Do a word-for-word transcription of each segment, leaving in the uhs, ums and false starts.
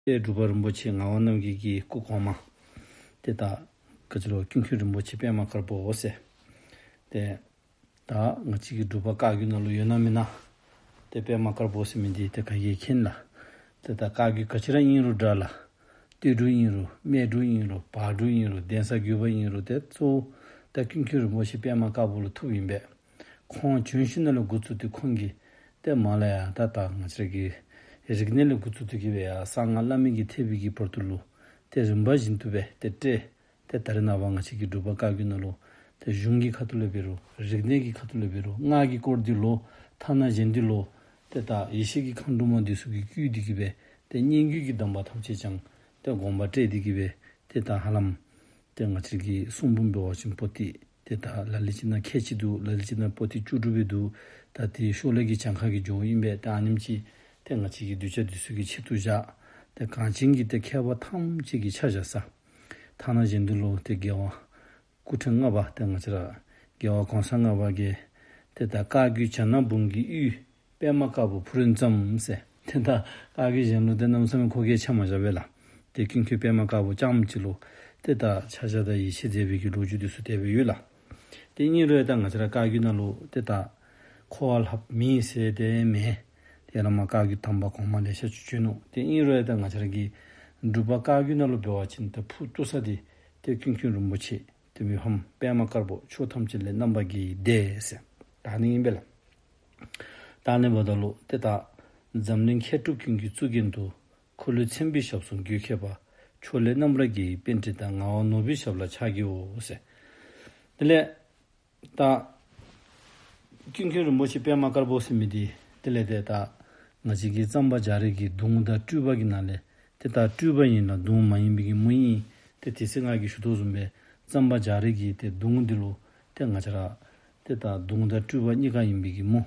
ཏེ་འབྲུག་པ་རིན་པོ་ཆེ་ངག་དབང་རྣམ་རྒྱལ་གྱི་སྐུ་གོང་མ་ཏེ་ད་ག་ཅི་ལོ་ཀུན་མཁྱེན་རིན་པོ་ཆེ་པདྨ་དཀར་པོ་ཟེར། ཏེ་ད་ང་བཅས་ཀྱི་འབྲུག་པ་བཀའ་བརྒྱུད་ནང་ལུ་ཡོད་ན་མེན་ན། ཏེ་པདྨ་དཀར་པོ་ཟེར་མི་འདི་ཏེ་ག་གིས་མཁྱེན་ལགས། ཏེ་ད་བཀའ་བརྒྱུད་ག་ཅི་ར་ཨིན་རུང་འདྲ་ལགས། སྟོད་འབྲུག་ཨིན་རུང་སྨད་འབྲུག་ཨིན་རུང་བར་འབྲུག་ཨིན་རུང་གདན་ས་བརྒྱུད་པ་ཨིན་རུང་ཏེ་གཙོ་བོ་ད་ཀུན་མཁྱེན་རིན་པོ་ཆེ་པདྨ་དཀར་པོ་ལུ་ཐུགཔ་ཨིན་པས། ཁོང་བྱོན་ཞིནམ་ལས་འགོ་བཙུགས་ཏེ་ཁོང་གིས་ཏེ་མར་ལས་ཡར་ད་ད་ང་བཅས་ར་གི་རིག་གནས་ལས་འགོ་བཙུགས་ཏེ་གི་སྦེ་ཡར་གསང་སྔགས་བླ་མེད་ཀྱི་ཐེག་པའི་གི་བར་དུ་ལུ་ཏེ་རིམ་པ་བཞིན་དུ་སྦེ་ཏེ་བཀྲལ། ཏེ་ད་རེས་ནངས་པ་ང་བཅས་ཀྱི་འབྲུག་པ་བཀའ་བརྒྱུད་ནང་ལུ་ཏེ་གཞུང་གི་ཁ་ཐུག་ལས་འབད་རུང་རིག་གནས་ཀྱི་ཁ་ཐུག་ལས་འབད་རུང་སྔགས་ཀྱི་སྐོར་འདི་ལོ་ཐ་ན་གཞན་འདི་ལོ་ཏེ་ད་ཡེ་ཤེས་ཀྱི་མཁའ་འགྲོ་མ་འདི་ཚུ་གིས་བསྐུལ་ཏེ་གི་སྦེ་ཏེ་སྙན་བརྒྱུད་ཀྱི་གདམས་པ་ཐམས་ཅད་ཀྱང་ཏེ་དགོངས་པ་བཀྲལ་ཏེ་གི་སྦེ་ཏེ་ད་ཧ་ལམ་ཏེ་ང་བཅས་ཀྱི་གསུང་འབུམ་འབད་བ་ཅིན་པོ་ཏི་ཏེ་ད་ལ་ལུ་ཅིག་ནང་ཁལ་གཅིག་འདུག། ལ་ལུ་ཅིག་ནང་པོ་ཏི་བཅུ་དྲུག་སྦེ་འདུག། ད་ཏེ་ཤོ་ལོ་ཀའི་གྱངས་ཁ་གིས་འགྱོཝ་ཨིན་པས། ཏེ་ཨ་ནེམ་ཅིག་ཏེ་ང་བཅས་ཀྱི་གདུལ་བྱ་འདི་ཚུ་གི་ཆེད་དུ་བཞག། ཏེ་གངས་ཅན་གྱི་ཏེ་མཁས་པ་ཐམས་ཅད་ཀྱི་ཆ་བཞག་ས། ཐ་ན་གཞན་འདི་ལུ་ཏེ་རྒྱལ་བ་སྐུ་ཕྲེང་ལྔ་པ་ཏེ་ང་བཅས་ར་རྒྱལ་བ་གོང་ས་ལྔ་པ་གིས་ཏེ་ད་བཀའ་བརྒྱུད་བྱ་ནག་འབུམ་གྱི་དབུས། པདྨ་དཀར་པོ་ཕུག་རོན་ཙམ་ཟེར། ཏེ་ད་བཀའ་བརྒྱུད་གཞན་ལུ་ཏེ་གནམ་མེད་ས་མེད་མཁོ་གི་ཆ་མ་བཞག་པས་ལགས། ཏེ་ཀུན་མཁྱེན་པདྨ་དཀར་པོ་རྐྱངམ་གཅིག་ལུ་ཏེ་ད་ཕྱག་རྒྱ་དང་ཡིད་ཆེས་མཛད་པའི་གི་ལོ་རྒྱུས་འདི་ཚུ་དེ་སྦེ་ཡོད་ལགས། ཏེ་ཨིན་རུང་ཡང་ད་ང་བཅས་ར་བཀའ་བརྒྱུད་ནང་ལུ་ཏེ་ད་འཁོར་བ་ལྷགཔ་མེད་ཟེར་ཏེ་མེན། ཏེ་ཡར་ལས་མར་བཀའ་བརྒྱུད་དམ་པ་གོང་མ་ལེ་ཤ་ཅིག་བྱོན་ནུག། ཏེ་ཨིན་རུང་ཡང་ད་ང་བཅས་ར་གི་འབྲུག་པ་བཀའ་བརྒྱུད་ནང་ལུ་འབད་བ་ཅིན་ད་ཕུགས་གཏུགས་ས་འདི་ཏེ་ཀུན་མཁྱེན་རིན་པོ་ཆེ་ཏེ་མི་ཕམ་པདྨ་དཀར་པོ་ཕྱོགས་ཐམས་ཅད་ལས་རྣམ་པར་རྒྱལ་བའི་སྡེ་ཟེར་ད་ཨ་ནི་ཨིན་པས་ལགས། ད་ཨ་ནི་འབདཝ་ད་ལུ་ཏེ་ད་འཛམ་གླིང་མཁས་གྲུབ་ཀུན་གྱི་གཙུག་རྒྱན་དུ། འཁོར་ལོས་མཚན་པའི་ཞབས་ཟུང་བརྒྱུད་མཁས་པ། ཕྱོགས་ལས་རྣམ་པར་རྒྱལ་བའི་པཎྜི་ཏ། ངག་དབང་ནོར་བུའི་ཞབས་ལ་ཕྱག་བགྱིའོ་ཟེར། དེ་ལས་ད་ཀུན་མཁྱེན་རིན་པོ་ཆེ་པདྨ་དཀར་པོ་ཟེར་མི་འདི་དེ་ལས་ཏེ་ད་ང་བཅས་ཀྱི་གཙང་པ་རྒྱ་རས་ཀྱི་གདུང་དང་སྤྲུལ་པ་གི་ནང་ལས་ཏེ་ད་སྤྲུལ་པ་ཨིན་ལ་གདུང་མ་ཡིན་པའི་གི་མོ་ཨིན། ཏེ་དེ་ཚེ་ང་གིས་ཞུ་དོ་བཟུམ་སྦེ་གཙང་པ་རྒྱ་རས་ཀྱི་ཏེ་གདུང་འདི་ལུ་ཏེ་ང་བཅས་ར་ཏེ་ད་གདུང་དང་སྤྲུལ་པ་གཉིས་ཀ་ཨིན་པའི་གི་མོ།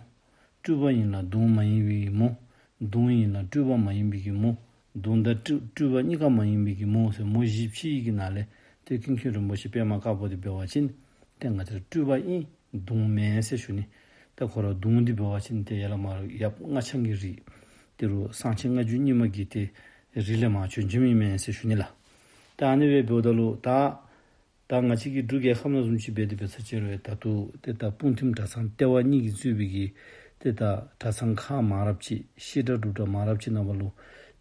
སྤྲུལ་པ་ཨིན་ལ་གདུང་མ་ཡིན་པའི་གི་མོ། གདུང་ཨིན་ལ་སྤྲུལ་པ་མ་ཡིན་པའི་གི་མོ། གདུང་དང་སྤྲུལ་སྤྲུལ་པ་གཉིས་ཀ་མ་ཡིན་པའི་གི་མོ་ཟེར་མོ་བཞི་ཕྱེ་ཡི་གི་ནང་ལས་ཏེ་ཀུན་མཁྱེན་རིན་པོ་ཆེ་པདྨ་དཀར་པོ་འདི་འབད་བ་ཅིན་ཏེ་ང་བཅས་ར་སྤྲུལ་པ་ཨིན། གདུང་མེན་ཟེར་ཞུ་ནི། ད་ཁོ་ར་གདུང་འདི་འབད་བ་ཅིན་ཏེ་ཡར་ལས་མར་ཡབ་སྔགས་འཆང་གི་རིགས། དེ་རུ་གསང་ཆེན་སྔགས་རྒྱུད་རྙིང་མ་གི་ཏེ་རིགས་ལས་མར་བྱོན་བྱོནམ་ཨིན་མས་ཟེར་ཞུ་ནི་ལགས། ད་ཨ་ནི་སྦེ་འབདཝ་ད་ལུ་ད་ད་ང་བཅས་ཀྱི་འབྲུག་རྒྱལ་ཁབ་ནང་བཟུམ་ཅིག་འབད་དེ་འབད་ས་ཅིག་རུང་ད་ལྟོ་ཏེ་ད་སྤུངས་ཐིམ་གྲྭ་ཚང་ལྟེ་བ་གཉིས་ཀྱིས་གཙོས་པའི་གི་ཏེ་ད་གྲྭ་ཚང་ཁག་མང་རབས་ཅིག་བཤད་གྲྭ་སྒྲུབ་གྲྭ་མང་རབས་ཅིག་ནང་ལུ་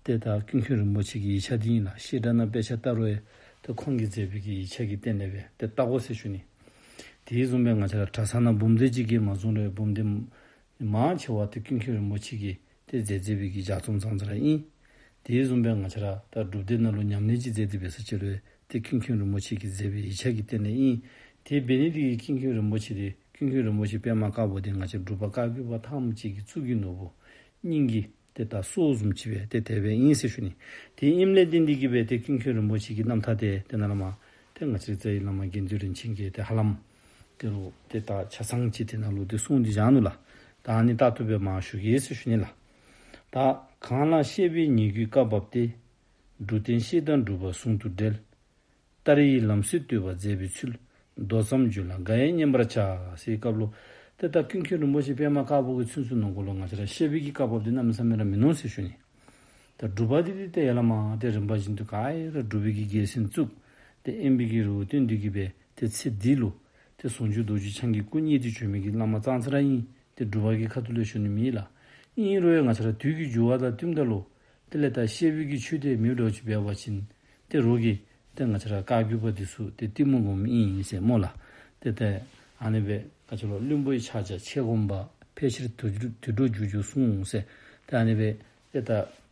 ཏེ་ད་ཀུན་མཁྱེན་རིན་པོ་ཆེ་གི་ཡིག་ཆ་འདི་ཨིན་ལགས། བཤད་གྲྭ་ནང་དཔེ་ཆ་ལྟ་རུང་ཡང་ཏེ་ཁོང་གིས་མཛད་པའི་གི་ཡིག་ཆ་གི་སྟེང་ལས་སྦེ་ཏེ་ལྟ་དགོ་ཟེར་ཞུ་ནི། དེ་བཟུམ་སྦེ་ང་བཅས་ར་གྲྭ་ཚང་ནང་འབུམ་སྡེ་གཅིག་གིས་མ་བཟུང་རུང་འབུམ་སྡེ་མང་ཆེ་བ་ཏེ་ཀུན་མཁྱེན་རིན་པོ་ཆེ་གིས་ཏེ་མཛད་མཛད་པའི་གི་ལྗགས་རྩོམ་ཙང་ཙ་ར་ཨིན། དེ་བཟུམ་སྦེ་ང་བཅས་ར་ད་སྒྲུབ་སྡེ་ནང་ལུ་ཉམས་ལེན་ཅིག་མཛད་དེ་འབད་ས་ཅིག་རུང་ཏེ་ཀུན་མཁྱེན་རིན་པོ་ཆེ་གིས་མཛད་པའི་ཡིག་ཆ་གི་སྟེང་ལས་ཨིན། དེ་འབད་ནི་འདི་གིས་ཀུན་མཁྱེན་རིན་པོ་ཆེ་འདི་ཀུན་མཁྱེན་རིན་པོ་ཆེ་པདྨ་དཀར་པོ་འདི་ང་བཅས་འབྲུག་པ་བཀའ་བརྒྱུད་པ་ཐམས་ཅད་ཀྱི་གཙུག་གི་ནོར་བུ་སྙིང་གི་ཏེ་ད་སྲོག་བཟུམ་ཅིག་སྦེ་ཏེ་དེ་སྦེ་ཨིན་ཟེར་ཞུ་ནི། དེ་ཨིནམ་ལས་བརྟེན་ཏེ་གིས་སྦེ་ཏེ་ཀུན་མཁྱེན་རིན་པོ་ཆེ་གི་རྣམ་ཐར་དེ་ཏེ་ནཱ་ལས་མར་ཏེ་ང་བཅས་རའི་རྩ་བའི་བླ་མ་དགེ་འདུན་རིན་ཆེན་གྱིས་ཏེ་ཧ་ལམ་དེ་རུ་ཏེ་ད་ཆ་ཚང་ཅིག་དེ་ནང་ལུ་ཏེ་གསུངས་ཏེ་བཞག་ནུག་ལགས། ད་ཨ་ནི་ལྟར་དུ་སྦེ་མར་ཞུ་གེ་ཟེར་ཞུ་ནི་ལགས། ད་གང་ལ་བཤད་པའི་ཉེ་བརྒྱུད་བཀའ་བབས་ཏེ། འབྲུག་བསྟན་བཤད་དང་སྒྲུབ་པ་ཟུང་དུ་འབྲེལ། ཏཱ་རེ་ཡི་ལམ་སྲོལ་བསྟོད་པ་མཛད་པའི་ཚུལ། མདོ་ཙམ་བརྗོད་ལ་འགའ་ཡང་སྙན་པར་བྱ། ཟེར་བའི་སྐབས་ལུ་ཏེ་ད་ཀུན་མཁྱེན་རིན་པོ་ཆེ་པདྨ་དཀར་པོ་གི་ཚུན་ཚོད་ནང་འཁོད་ལུ་ང་བཅས་ར་བཤད་པའི་གི་བཀའ་བབས་འདི་གནམ་མེད་ས་མེད་ར་མིན་ནུག་ཟེར་ཞུ་ནི། ད་སྒྲུབ་པ་འདི་ཏེ་ཡར་ལས་མར་ཏེ་རིམ་པ་བཞིན་དུ་ག་ར་སྒྲུབ་པའི་གི་རྒྱལ་མཚན་བཙུགས། ཏེ་དབེན་པའི་གི་རི་བོ་བསྟན་ཏེ་གིས་སྦེ་ཏེ་ཚེ་འདི་ལུ་ཏེ་ཟུང་འཇུག་རྡོ་རྗེ་འཆང་གི་སྐུ་བརྙེས་ཏེ་བྱོན་མི་གི་བླ་མ་ཙང་ཙ་ར་ཨིན། ཏེ་སྒྲུབ་པ་གི་ཁ་ཐུག་ལས་ཞུ་ནི་མེན་ལགས། ཨིན་རུང་ཡང་ང་བཅས་ར་དུས་ཀྱི་འགྱུར་བ་དང་བསྟུནམ་ད་ལུ་དེ་ལས་ད་བཤད་པའི་གི་ཆོས་དེ་མེདཔ་འགྱོ་ཅི་འབད་བ་ཅིན་ཏེ་རོགས་ཀྱིས་ཏེ་ང་བཅས་ར་བཀའ་བརྒྱུད་པ་འདི་ཚུ་ཏེ་གཏི་མུག་སྒོམ་ཨིན་ཟེར་སྨོ་ལགས། ཏེ་ཏེ་ཨ་ནི་སྦེ་ག་ཅི་ལོ་བླུན་པོའི་ཕྱག་རྒྱ་ཆེ་སྒོམ་པ། ཕལ་ཆེར་དུད་འགྲོ་དུད་འགྲོ་འགྱུར་འགྱུར་གསུངས་ཟེར། ཏེ་ཨ་ནི་སྦེ་ཏེ་ད་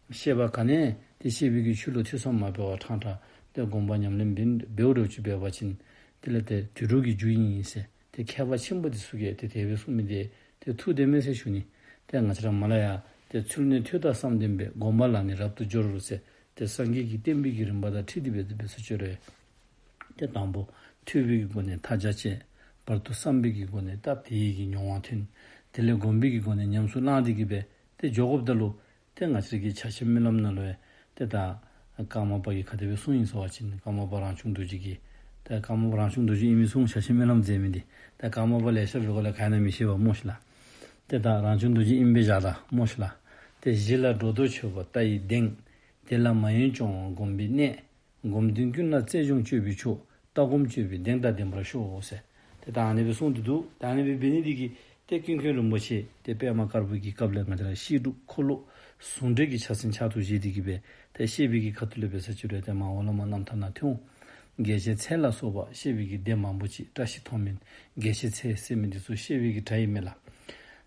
བཤད་པ་ག་ནི་ཏེ་བཤད་པའི་གི་ཆོས་ལུ་ཐོས་བསམ་མ་འབད་བར་ཕྲང་ཕྲང་ཏེ་སྒོམ་པ་ཉམས་ལེན་འབད་འབདཝ་འགྱོ་ཅི་འབད་བ་ཅིན་དེ་ལས་ཏེ་དུད་འགྲོ་གི་རྒྱུ་ཨིན་ཟེར། ཏེ་མཁས་པ་ཆེན་པོ་འདི་ཚུ་གིས་ཏེ་དེ་སྦེ་གསུངས་མི་འདི་ཏེ་ཐུགས་བདེན་མས་ཟེར་ཞུ་ནི། ཏེ་ང་བཅས་ར་མར་ལས་ཡར་ཏེ་ཚུལ་གནས་ཐོས་དང་བསམ་ལྡན་པས། སྒོམ་པ་ལ་ནི་རབ་ཏུ་སྦྱོར་ཟེར། ཏེ་སངས་རྒྱས་ཀྱི་བསྟན་པའི་གི་རིམ་པ་དང་འཁྲིལ་ཏེ་སྦེ་དེ་སྦེ་ཟེར་ཅི་རུང་ཏེ་དང་པོ་ཐོས་པའི་གི་སྒོ་ནས་མཐའ་རྒྱ་བཅད། བར་དུ་བསམ་པའི་གི་སྒོ་ནས་སྟབས་བདེ་བའི་གི་མྱོང་བ་ཐོན། དེ་ལས་སྒོམ་པའི་གི་སྒོ་ནས་ཉམས་སུ་བླངས་ཏེ་གིས་སྦེ་ཏེ་འགྱོ་དགོཔ་ད་ལུ་ཏེ་ང་བཅས་ཀྱི་ཕྱག་ཆེན་སྨོན་ལམ་ནང་ལུ་ཡང་ཏེ་ད་ཀརྨ་པ་གིས་ག་དེ་སྦེ་གསུངས་ཡི་ཟེར་བ་ཅིན་ཀརྨ་པ་རང་བྱུང་རྡོ་རྗེ་གིས་ཏེ་ཀརྨ་པ་རང་བྱུང་རྡོ་རྗེ་ཨིན་མི་གསུངས། ཕྱག་ཆེན་སྨོན་ལམ་མཛད་མི་འདི་ཏེ་ཀརྨ་པ་ལེ་ཤ་འབད་དགོ་ལགས། ག་ཨིན་ན་མི་ཤེས་པས་སྨོ་ཤིག་ལགས། ཏེ་ད་རང་བྱུང་རྡོ་རྗེ་ཨིན་པས་བཞག་ད་སྨོ་ཤིག་ལགས། ཏེ་གཞི་ལ་སྒྲོ་འདོགས་ཆོད་པ་ལྟ་ཡི་གདེང་། དེ་ལ་མ་ཡེངས་སྐྱོང་བ་སྒོམ་པའི་གནད། སྒོམ་དོན་ཀུན་ལ་རྩལ་སྦྱོང་སྤྱོད་པའི་མཆོག། ལྟ་སྒོམ་སྤྱོད་པའི་གདེང་དང་ལྡན་པར་ཤོག་ཟེར། ཏེ་ད་ཨ་ནི་སྦེ་གསུངས་ཏེ་འདུག། ད་ཨ་ནི་སྦེ་འབད་ནི་འདི་གིས་ཏེ་ཀུན་མཁྱེན་རིན་པོ་ཆེ་ཏེ་པདྨ་དཀར་པོ་གི་སྐབས་ལས་ང་བཅས་ར་བཤད་སྒྲུབ་འཁོར་ལོ་ཟུང་འབྲེལ་གྱི་ཕྱག་སེན་ཕྱག་ཐོག་བཞེས་ཏེ་གི་སྦེ་ཏེ་བཤད་པའི་གི་ཁ་ཐུག་ལས་འབད་ས་ཅིག་རུང་ཏེ་མར་འོག་ལས་མར་རྣམ་ཐར་ནང་ཐོན་འོང་། རྒྱལ་ཆེན་ཚལ་ལ་སོགས་པ་བཤད་པའི་གི་སྡེ་མང་པོ་ཅིག། བཀྲ་ཤིས་མཐོང་སྨོན་རྒྱལ་ཆེན་ཚལ་ཟེར་མི་འདི་ཚུ་བཤད་པའི་གི་གྲྭ་ཨིན་མས་ལགས།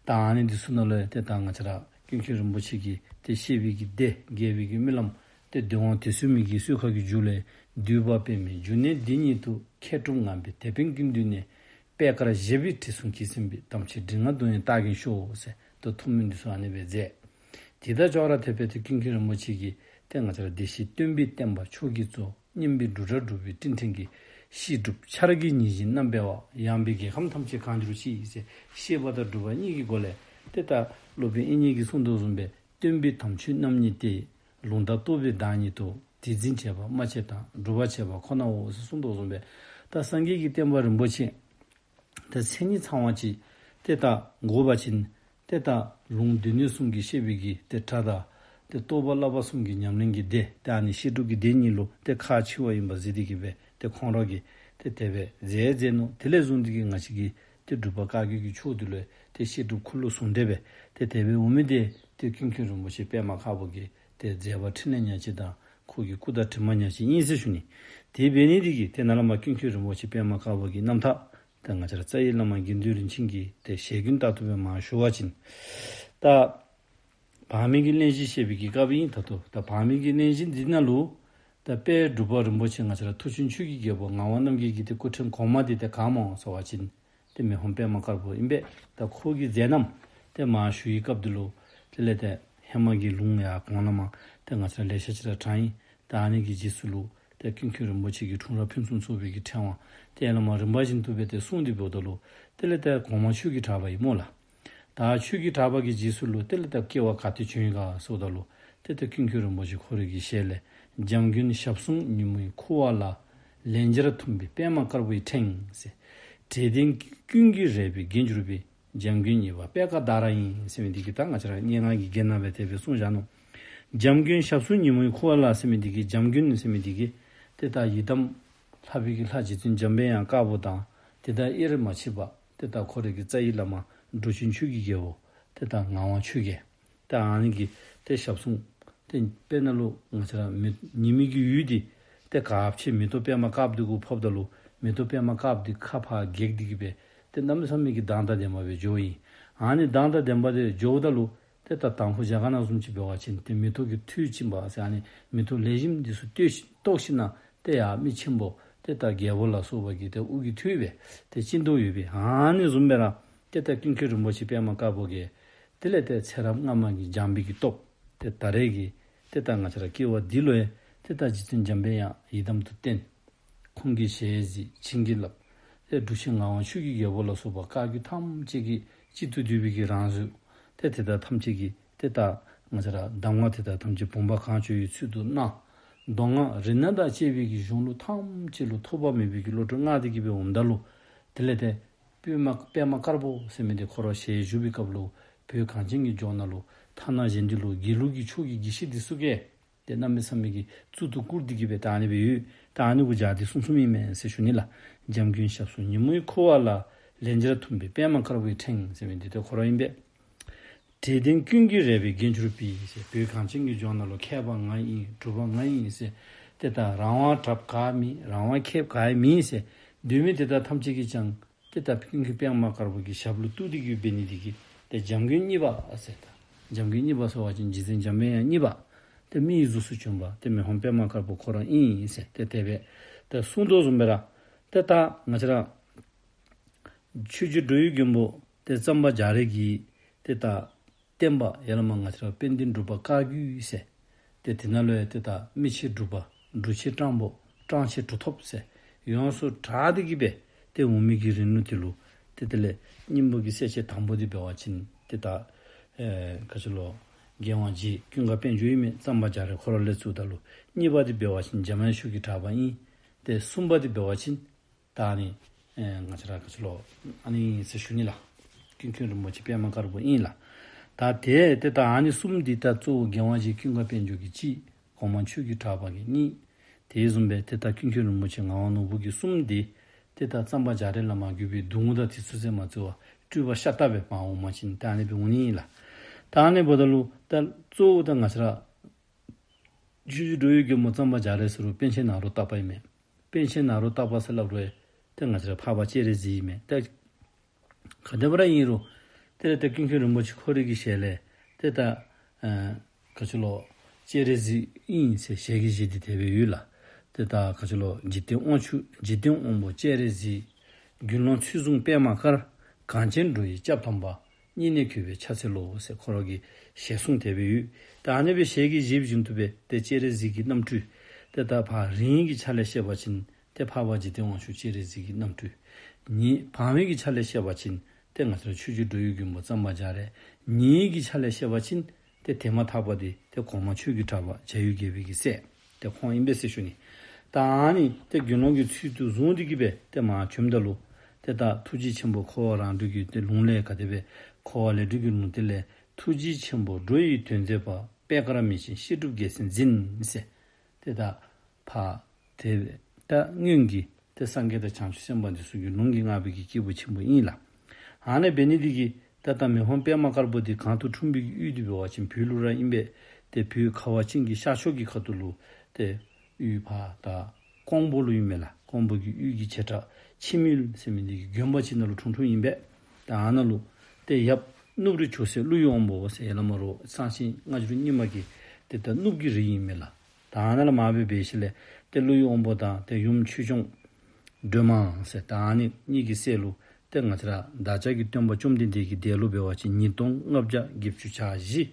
ད་ཨ་ནི་འདི་ཚུ་ནང་ལུ་ཏེ་ད་ང་བཅས་ར་ཀུན་མཁྱེན་རིན་པོ་ཆེ་གི་ཏེ་བཤད་པའི་གི་སྡེ་རྒྱས་པའི་གི་སྨོན་ལམ་ཏེ་འདོན་དབང་དུས་གསུམ་མི་གི་གསོལ་ཁ་གི་མཇུག་ལས། འདུས་པ་པདྨའི་འབྱུང་གནས་འདི་ཉིད་དུ། མཁས་གྲུབ་ངང་པའི་དེད་དཔོན་ཀུན་འདུས་ནས། པད་དཀར་བཞད་པའི་དྲི་བསུང་གིས་ཟིན་པའི། དམ་ཆོས་མགྲིན་ལྔ་འདོན་ཡོན་བཏགས་ཤིག་ཤོག་ཟེར་ཏེ་ཐུགས་སྨོན་འདི་ཚུ་ཨ་ནི་སྦེ་མཛད། དེ་དང་ཅོག་ར་འཐདཔ་སྦེ་ཏེ་ཀུན་མཁྱེན་རིན་པོ་ཆེ་གིས་ཏེ་ང་བཅས་ར་བདེ་གཤེགས་སྟོན་པའི་བསྟན་པ་མཆོག་གི་གཙོ། སྙན་པའི་འབྲུག་སྒྲ་སྒྲུབ་པའི་སྤྲིན་ཕྲེང་གི། བཤད་སྒྲུབ་ཆར་གྱི་ཉིན་བཞིན་རྣམ་སྤེལ་བ། ཡངས་པའི་རྒྱལ་ཁམས་ཐམས་ཅད་གང་གྱུར་ཅིག་ཟེར། བཤད་པ་དང་སྒྲུབ་པ་གཉིས་ཀྱི་སྒོ་ལས་ཏེ་ད་སློབ་དཔོན་དབྱིག་གཉེན་གྱིས་གསུངས་དོ་བཟུམ་སྦེ་སྟོན་པའི་དམ་ཆོས་རྣམ་གཉིས་ཏེ། ལུང་དང་རྟོགས་པའི་བདག་ཉིད་དོ། དེ་འཛིན་བྱེད་པ་སྨྲ་བྱེད་དང་། སྒྲུབ་པར་བྱེད་པ་ཁོ་ནའོ་ཟེར་གསུངས་དོ་བཟུམ་སྦེ་ད་སངས་རྒྱས་ཀྱི་བསྟན་པ་རིན་པོ་ཆེ་ཏེ་མཚན་ཉིད་ཚང་བ་ཅིག་ཏེ་ད་དགོ་པ་ཅིན་ཏེ་ད་ལུང་སྡེ་སྣོད་གསུམ་གྱི་བཤད་པའི་གི་ཏེ་གྲྭ་དང་ཏེ་རྟོགས་པ་བསླབ་པ་གསུམ་གྱི་ཉམས་ལེན་གྱི་སྡེ་ཏེ་ཨ་ནི་བཤད་སྒྲུབ་ཀྱི་སྡེ་གཉིས་ལུ་ཏེ་ཁག་ཆེ་བ་ཨིན་པ་གཟིགས་ཏེ་གི་སྦེ་ཏེ་ཁོང་ར་གིས་ཏེ་དེ་སྦེ་མཛད་མཛད་ནུག། དེ་ལས་བཟུང་སྟེ་གི་ང་བཅས་ཀྱི་ཏེ་འབྲུག་པ་བཀའ་བརྒྱུད་ཀྱི་ཕྱོགས་འདི་ལུ་ཏེ་བཤད་སྒྲུབ་འཁོར་ལོ་ཟུང་འབྲེལ་སྦེ་ཏེ་དེ་སྦེ་འོང་མི་འདི་ཏེ་ཀུན་མཁྱེན་རིན་པོ་ཆེ་པདྨ་དཀར་པོ་གི་ཏེ་མཛད་པ་ཕྲིན་ལས་ཉག་གཅིག་དང་ཁོ་གི་སྐུ་དང་གྲིབ་མ་ཉག་གཅིག་ཨིན་ཟེར་ཞུ་ནི། དེ་འབད་ནི་འདི་གིས་ཏེ་ནཱ་ལས་མར་ཀུན་མཁྱེན་རིན་པོ་ཆེ་པདྨ་དཀར་པོ་གི་རྣམ་ཐར་ཏེ་ང་བཅས་ར་རྩ་བའི་བླ་མ་དགེ་འདུན་རིན་ཆེན་གྱི་ཏེ་ཞལ་རྒྱུན་ལྟར་དུ་སྦེ་མར་ཞུ་བ་ཅིན་ད་བར་མའི་གི་གླེང་གཞི་བཤད་པའི་གི་སྐབས་ཨིན། ད་ལྟོ་ད་བར་མའི་གི་གླེང་གཞི་འདི་ནང་ལུ་ད་དཔལ་འབྲུག་པ་རིན་པོ་ཆེ་ང་བཅས་ར་མཐུ་ཆེན་ཆོས་ཀྱི་རྒྱལ་པོ་ངག་དབང་རྣམ་རྒྱལ་གྱི་ཏེ་སྐུ་ཕྲེང་གོང་མ་འདི་ཏེ་ག་སྨོ་ཟེར་བ་ཅིན་ཏེ་མི་ཕམ་པདྨ་དཀར་པོ་ཨིན་པས། ད་ཁོ་གི་མཛད་རྣམ་ཏེ་མར་ཞུ་བའི་སྐབས་འདི་ལུ་དེ་ལས་ཏེ་ཧེ་མ་གི་ལུང་ཡང་གོང་ལས་མར་ཏེ་ང་བཅས་ར་ལེ་ཤ་ཅིག་ར་དྲངས་ཡི། ད་ཨ་ནི་གི་རྗེས་སུ་ལུ་ཏེ་ཀུན་མཁྱེན་རིན་པོ་ཆེ་གི་འཁྲུངས་རབས་ཕུན་སུམ་ཚོགས་པའི་གི་ཕྲེང་བ་ཏེ་ཡར་ལས་མར་རིམ་པ་བཞིན་དུ་སྦེ་ཏེ་གསུངས་ཏེ་འབདཝ་ད་ལུ་དེ་ལས་ཏེ་གོང་མ་ཆོས་ཀྱི་གྲགས་པ་ཨིན་སྨོ་ལགས། ད་ཆོས་ཀྱི་གྲགས་པ་གི་རྗེས་སུ་ལུ་དེ་ལས་ད་སྐྱེ་བ་ག་ཏེ་བྱོན་ཡི་ག་ཟེརཝ་ད་ལུ་ཏེ་ད་ཀུན་མཁྱེན་རིན་པོ་ཆེ་ཁོ་རའི་གི་ཞལ་ལས། འཇམ་མགོན་ཞབས་ཟུང་ཉིན་མོའི་ཁུ་བ་ལ། ལན་བརྒྱར་འཐུམས་པའི་པདྨ་དཀར་པོའི་ཕྲེང་ཟེར། དྲེགས་ལྡན་ཀུན་གྱིས་རལ་པའི་རྒྱན་གྱུར་པའི། འཇམ་མགོན་གཉིས་པ་པད་དཀར་ཟླ་ར་ཡིན་ཟེར་མི་འདི་གིས་ད་ང་བཅས་ར་སྙན་ངག་གི་རྒྱན་ནང་སྦེ་དེ་སྦེ་གསུངས་བཞག་ནུག། འཇམ་མགོན་ཞབས་ཟུང་ཉིན་མོའི་ཁུ་བ་ལ་ཟེར་མི་འདི་གིས་འཇམ་མགོན་ཟེར་མི་འདི་གིས་ཏེ་ད་ཡི་དམ་ལྷ་པའི་གི་ལྷ་རྗེ་བཙུན་འཇམ་དཔལ་དབྱངས་དཀར་པོ་དང་ཏེ་ད་དབྱེར་མ་མཆིས་པ་ཏེ་ད་ཁོ་རའི་གི་རྩ་བའི་བླ་མ་འབྲུག་ཆེན་ཆོས་ཀྱི་རྒྱལ་པོ་ཏེ་ད་ངག་དབང་ཆོས་རྒྱལ། ཏེ་ཨ་ནི་གི་ཏེ་ཞབས་ཟུང་ཏེ་དཔེར་ན་ལུ་ང་བཅས་ར་མེ་ཉི་མའི་གི་འོད་འདི་ཏེ་ག་ཅི་མེ་ཏོག་པདྨ་དཀར་པོ་འདི་གུ་ཕོགཔ་ད་ལུ་མེ་ཏོག་པདྨ་དཀར་པོ་འདི་ཁ་ཕར་འགྱེལ་ཏེ་གི་སྦེ་ཏེ་གནམ་མེད་ས་མེད་ཀྱི་མདངས་དང་ལྡནམ་སྦེ་འགྱོཝ་ཨིན། ཨ་ནི་མདངས་དང་ལྡནམ་འདི་འགྱོཝ་ད་ལུ་ཏེ་ད་དང་ཕུ་རྒྱ་གར་ནང་བཟུམ་ཅིག་འབད་བ་ཅིན་ཏེ་མེ་ཏོག་གི་ཐོད་ཅིག་འབག་ཟེར་ཨ་ནི་མེ་ཏོག་ལེགས་ཤོམ་འདི་ཚུ་བཏོག་ཤི་བཏོག་ཞིནམ་ཏེ་ཡར་མི་ཆེན་པོ་ཏེ་ད་རྒྱལ་པོ་ལ་སོགས་པ་གི་ཏེ་དབུ་གི་ཐོད་སྦེ་ཏེ་བཅིངས་དོ་ཡོདཔ་ཨིན། ཨ་ནི་བཟུམ་སྦེ་ར་ཏེ་ད་ཀུན་མཁྱེན་རིན་པོ་ཆེ་པདྨ་དཀར་པོ་གིས་དེ་ལས་ཏེ་ཚེ་རབས་སྔ་མ་གི་སྦྱངས་པའི་གི་སྟོབས་ཏེ་ད་རེས་ཀྱི་ཏེ་ད་ང་བཅས་ར་སྐྱེ་བ་འདི་ལུ་ཡང་ཏེ་ད་རྗེ་བཙུན་འཇམ་དཔལ་དབྱངས་ཡི་དམ་དུ་བསྟེན། ཁོང་གི་ཞལ་གཟིགས་བྱིན་གྱིས་བརླབས། ཏེ་འབྲུག་ཆེན་ངག་དབང་ཆོས་ཀྱི་རྒྱལ་པོ་ལ་སོགས་པ་བཀའ་བརྒྱུད་ཐམས་ཅད་ཀྱི་གཅིག་ཏུ་བསྡུས་པའི་གི་རང་བཟོ། ཏེ་དེ་དག་ཐམས་ཅད་ཀྱི་ཏེ་ད་ང་བཅས་ར་གདམས་ངག་དེ་དག་ཐམས་ཅད་བུམ་པ་གང་བྱོའི་ཚུལ་དུ་གནང་། མདོ་སྔགས་རིག་གནས་དང་བཅས་པའི་གི་གཞུང་ལུགས་ཐམས་ཅད་ལུ་ཐོགས་པ་མེད་པའི་གི་བློ་གྲོས་མངའ་སྟེ་གི་སྦེ་འོངམ་ད་ལུ་དེ་ལས་ཏེ་པདྨ་པདྨ་དཀར་པོ་ཟེར་མི་འདི་ཁོ་ར་ཞལ་བཞུགས་པའི་སྐབས་ལུ་བོད་གངས་ཅན་གྱི་ལྗོངས་ནང་ལུ་ཐ་ན་གཞན་འདི་ལུ་དགེ་ལུགས་ཀྱི་ཕྱོགས་ཀྱི་དགེ་བཤེས་འདི་ཚུ་གིས་ཏེ་གནམ་མེད་ས་མེད་ཀྱི་གཙུག་ཏུ་བཀུར་ཏེ་གི་སྦེ་ད་ཨ་ནི་སྦེ་ཡོད། ད་ཨ་ནི་གུ་སྦྱར་ཏེ་གསུངས་གསུངསམ་ཨིན་མས་ཟེར་ཞུ་ནི་ལགས། འཇམ་མགོན་ཞབས་ཟུང་ཉིན་མོའི་ཁུ་བ་ལ། ལན་བརྒྱར་འཐུམས་པའི་པདྨ་དཀར་པོའི་ཕྲེང་ཟེར་མི་འདི་ཏེ་ཁོ་ར་ཨིན་པས། དྲེགས་ལྡན་ཀུན་གྱིས་རལ་པའི་རྒྱན་གྱུར་པའི་ཟེར། བོད་གངས་ཅན་གྱི་ལྗོངས་ནང་ལུ་མཁས་པ་ང་ཨིན་གྲུབ་པ་ང་ཨིན་ཟེར། ཏེ་ད་རང་དབང་གྲགས་ག་མེད་རང་དབང་ཁེབས་ག་མེད་ཟེར་འདོད་མི་དེ་དག་ཐམས་ཅད་ཀྱིས་ཀྱང་ཏེ་ད་ཀུན་མཁྱེན་པདྨ་དཀར་པོ་གི་ཞབས་ལུ་གཏུགས་ཏེ་གི་འབད་ནི་དེ་གིས་ཏེ་འཇམ་མགོན་གཉིས་པ་ཟེར། ད་འཇམ་མགོན་གཉིས་པ་ཟེར་བ་ཅིན་རྗེ་བཙུན་འཇམ་དཔལ་དབྱངས་གཉིས་པ་ཏེ་མིའི་གཟུགས་སུ་བྱོན་པ་ཏེ་མི་ཕམ་པདྨ་དཀར་པོ་ཁོ་ར་ཨིན་ཟེར་ཏེ་དེ་སྦེ་ཏེ་གསུངས་དོ་བཟུམ་སྦེ་ར་ཏེ་ད་ང་བཅས་ར་ཆོས་རྗེ་འགྲོ་བའི་མགོན་པོ་ཏེ་གཙང་པ་རྒྱ་རས་ཀྱི་ཏེ་ད་བསྟན་པ་ཡར་ལས་མར་ང་བཅས་ར་དཔལ་ལྡན་འབྲུག་པ་བཀའ་བརྒྱུད་ཟེར། ཏེ་དེ་ནང་ལུ་ཡང་ཏེ་ད་མི་ཕྱེད་འབྲུག་པ་འབྲུག་ཕྱེད་སྤྲང་པོ་སྤྲང་ཕྱེད་གྲུབ་ཐོབ་ཟེར་ཡོངས་སུ་གྲགས་ཏེ་གི་སྦེ་ཏེ་འོང་མི་གི་རིང་ལུགས་དེ་ལུ་ཏེ་དེ་ལས་སྙིང་པོ་གི་གསལ་བྱེད་དང་པོ་འདི་འབད་བ་ཅིན་ཏེ་ད་ཨེ་ག་ཅི་ལོ་རྒྱལ་དབང་རྗེ་ཀུན་དགའ་དཔལ་འབྱོར་ཨིན་མས། གཙང་པ་རྒྱ་རས་ཁོ་ར་ལས་བཙུགས་ད་ལུ་གཉིས་པ་འདི་འབད་བ་ཅིན་འཇམ་དབྱངས་ཆོས་ཀྱི་གྲགས་པ་ཨིན། ཏེ་གསུམ་པ་འདི་འབད་བ་ཅིན་ད་ཨ་ནི་ཨེ་ང་བཅས་ར་ག་ཅི་ལོ་ཨ་ནི་ཟེར་ཞུ་ནི་ལགས། ཀུན་མཁྱེན་རིན་པོ་ཆེ་པདྨ་དཀར་པོ་ཨིན་ལགས། ད་ཏེ་ཏེ་ད་ཨ་ནི་གསུམ་འདི་ད་གཙོ་བོ་རྒྱལ་དབང་རྗེ་ཀུན་དགའ་དཔལ་འབྱོར་གྱིས་གཅིག། གོང་མ་ཆོས་ཀྱི་གྲགས་པ་གིས་གཉིས། དེ་བཟུམ་སྦེ་ཏེ་ད་ཀུན་མཁྱེན་རིན་པོ་ཆེ་ངག་དབང་ནོར་བུ་གིས་གསུམ་འདི་ཏེ་ད་གཙང་པ་རྒྱ་རས་ལས་མར་བརྒྱུད་པའི་གདུང་དང་དེ་ཚུ་ཟེར་མ་བརྩི་བར་སྤྲུལ་པ་ཤ་སྟག་སྦེ་མར་འོངམ་མ་ཅིན་ད་ཨ་ནི་སྦེ་འོང་ནི་ཨིན་ལགས། ད་ཨ་ནི་འབདཝ་ད་ལུ་ད་གཙོ་བོ་ད་ང་བཅས་ར་ཆོས་རྗེ་འགྲོ་བའི་མགོན་པོ་གཙང་པ་རྒྱ་རས་ཟེར་རུང་པཎ་ཆེན་ནཱ་རོ་ཏ་པ་ཨིན་མས། པཎ་ཆེན་ནཱ་རོ་ཏ་པ་ཟེར་སླབ་རུང་ཏེ་ང་བཅས་ར་འཕགས་པ་སྤྱན་རས་གཟིགས་ཨིན་མས། ཏེ་ག་དེ་སྦེ་ར་ཨིན་རུང་ཏེ་ད་ཀུན་མཁྱེན་རིན་པོ་ཆེ་ཁོ་རའི་གི་ཞལ་ལས་ཏེ་ད་ཨ་ག་ཅི་ལོ་སྤྱན་རས་གཟིགས་ཨིན་ཟེར་ཞལ་གྱིས་བཞེས་ཏེ་དེ་སྦེ་ཡོད་ལགས། ཏེ་ད་ག་ཅི་ལོ་འཇིག་རྟེན་དབང་ཕྱུག་འཇིག་རྟེན་དབང་པོ་སྤྱན་རས་གཟིགས། དགེ་སློང་ཚུལ་བཟུང་པདྨ་དཀར། གངས་ཅན་འགྲོ་བའི་སྐྱབས་དམ་པ། སྙིང་ནས་གུས་པས་ཕྱག་འཚལ་ལོ་ཟེར་ཁོ་ར་གི་ཞལ་གསུངས་དེ་སྦེ་ཡོད། ད་ཨ་ནི་སྦེ་ཞལ་གྱིས་བཞེས་པ་བཞིན་དུ་སྦེ་ཏེ་སྤྱན་རས་གཟིགས་ཀྱི་རྣམ་སྤྲུལ། ཏེ་ད་ཕར་རིང་གི་ཆ་ལས་བཤད་པ་ཅིན་ཏེ་འཕགས་པ་འཇིག་རྟེན་དབང་ཕྱུག་སྤྱན་རས་གཟིགས་ཀྱི་རྣམ་སྤྲུལ། ཉེ་བར་མའི་གི་ཆ་ལས་བཤད་པ་ཅིན་ཏེ་ང་བཅས་ར་ཆོས་རྗེ་འགྲོ་བའི་མགོན་པོ་གཙང་པ་རྒྱ་རས། ཉེ་གི་ཆ་ལས་བཤད་པ་ཅིན་ཏེ་དེ་མ་ཐག་པ་འདི་ཏེ་གོང་མ་ཆོས་ཀྱི་གྲགས་པ་བྱ་ཡུལ་རྒྱལ་པོའི་གི་སྲས་ཏེ་ཁོང་ཨིན་པས་ཟེར་ཞུ་ནི། ད་ཨ་ནི་ཏེ་དགེ་སློང་གི་ཚུལ་དུ་བཟུང་སྟེ་གི་སྦེ་ཏེ་མར་བྱོནམ་ད་ལུ་ཏེ་ད་ཐུགས་རྗེ་ཆེན་པོ་འཁོར་བ་རང་གྲོལ་གྱི་ཏེ་ལུང་ལས་ག་དེ་སྦེ་འཁོར་བ་ལས་གྲོལ་གྱི་ལུང་དེ་ལས་ཐུགས་རྗེ་ཆེན་པོ་འགྲོ་ཡི་དོན་མཛད་པ། པད་དཀར་མིག་ཅན་བཤད་སྒྲུབ་རྒྱལ་མཚན་འཛིན་ཟེར། ཏེ་ད་ཕར་ཏེ་ད་སྔོན་གྱི་ཏེ་སངས་རྒྱས་དང་བྱང་ཆུབ་སེམས་དཔའ་འདི་ཚུ་གི་ལུང་གིས་བསྔགས་པའི་གི་སྐྱེས་བུ་ཆེན་པོ་ཨིན་ལགས། ཨ་ནི་འབད་ནི་འདི་གིས་ད་ད་མི་ཕམ་པདྨ་དཀར་པོ་འདི་གང་དུ་འཁྲུངས་པའི་གི་ཡུལ་འདི་འབད་བ་ཅིན་བོད་ལུ་ར་ཨིན་པས། ཏེ་བོད་ཁ་བ་ཅན་གྱི་ཤར་ཕྱོགས་ཀྱི་ཁ་ཐུག་ལུ་ཏེ་ཡུལ་ཕར་ད་ཀོང་པོ་ལུ་ཨིན་མས་ལགས། ཀོང་པོ་གི་ཡུལ་གྱི་བྱེ་བྲག་འཆི་མེད་ཟེར་མི་འདི་གི་དགོན་པ་ཅིག་ནང་ལུ་འཁྲུངས་འཁྲུངསམ་ཨིན་པས། ད་ཨ་ནཱ་ལུ་ཏེ་ཡབ་གནུབས་རི་ཇོ་སྲས་ཀླུ་ཡི་དབང་པོ་ཟེར་ཡར་ལས་མར་རོ་གསང་ཆེན་སྔ་འགྱུར་རྙིང་མ་གི་ཏེ་ད་གནུབས་ཀྱི་རིགས་ཨིན་མས་ལགས། ད་ཨ་ནཱ་ལས་མར་སྦེ་འབད་ཞིནམ་ལས་ཏེ་ཀླུ་ཡི་དབང་པོ་དང་ཏེ་ཡུམ་ཆོས་སྐྱོང་སྒྲོལ་མ་ཟེར་ད་ཨ་ནི་གཉིས་ཀྱི་སྲས་ལུ་ཏེ་ང་བཅས་ར་བདག་ཅག་གི་སྟོན་པ་བཅོམ་ལྡན་འདས་ཀྱི་འདས་ལོ་འབད་བ་ཅིན་ཉིས་སྟོང་ལྔ་བརྒྱ་བརྒྱད་ཅུ་གྱ་བཞི།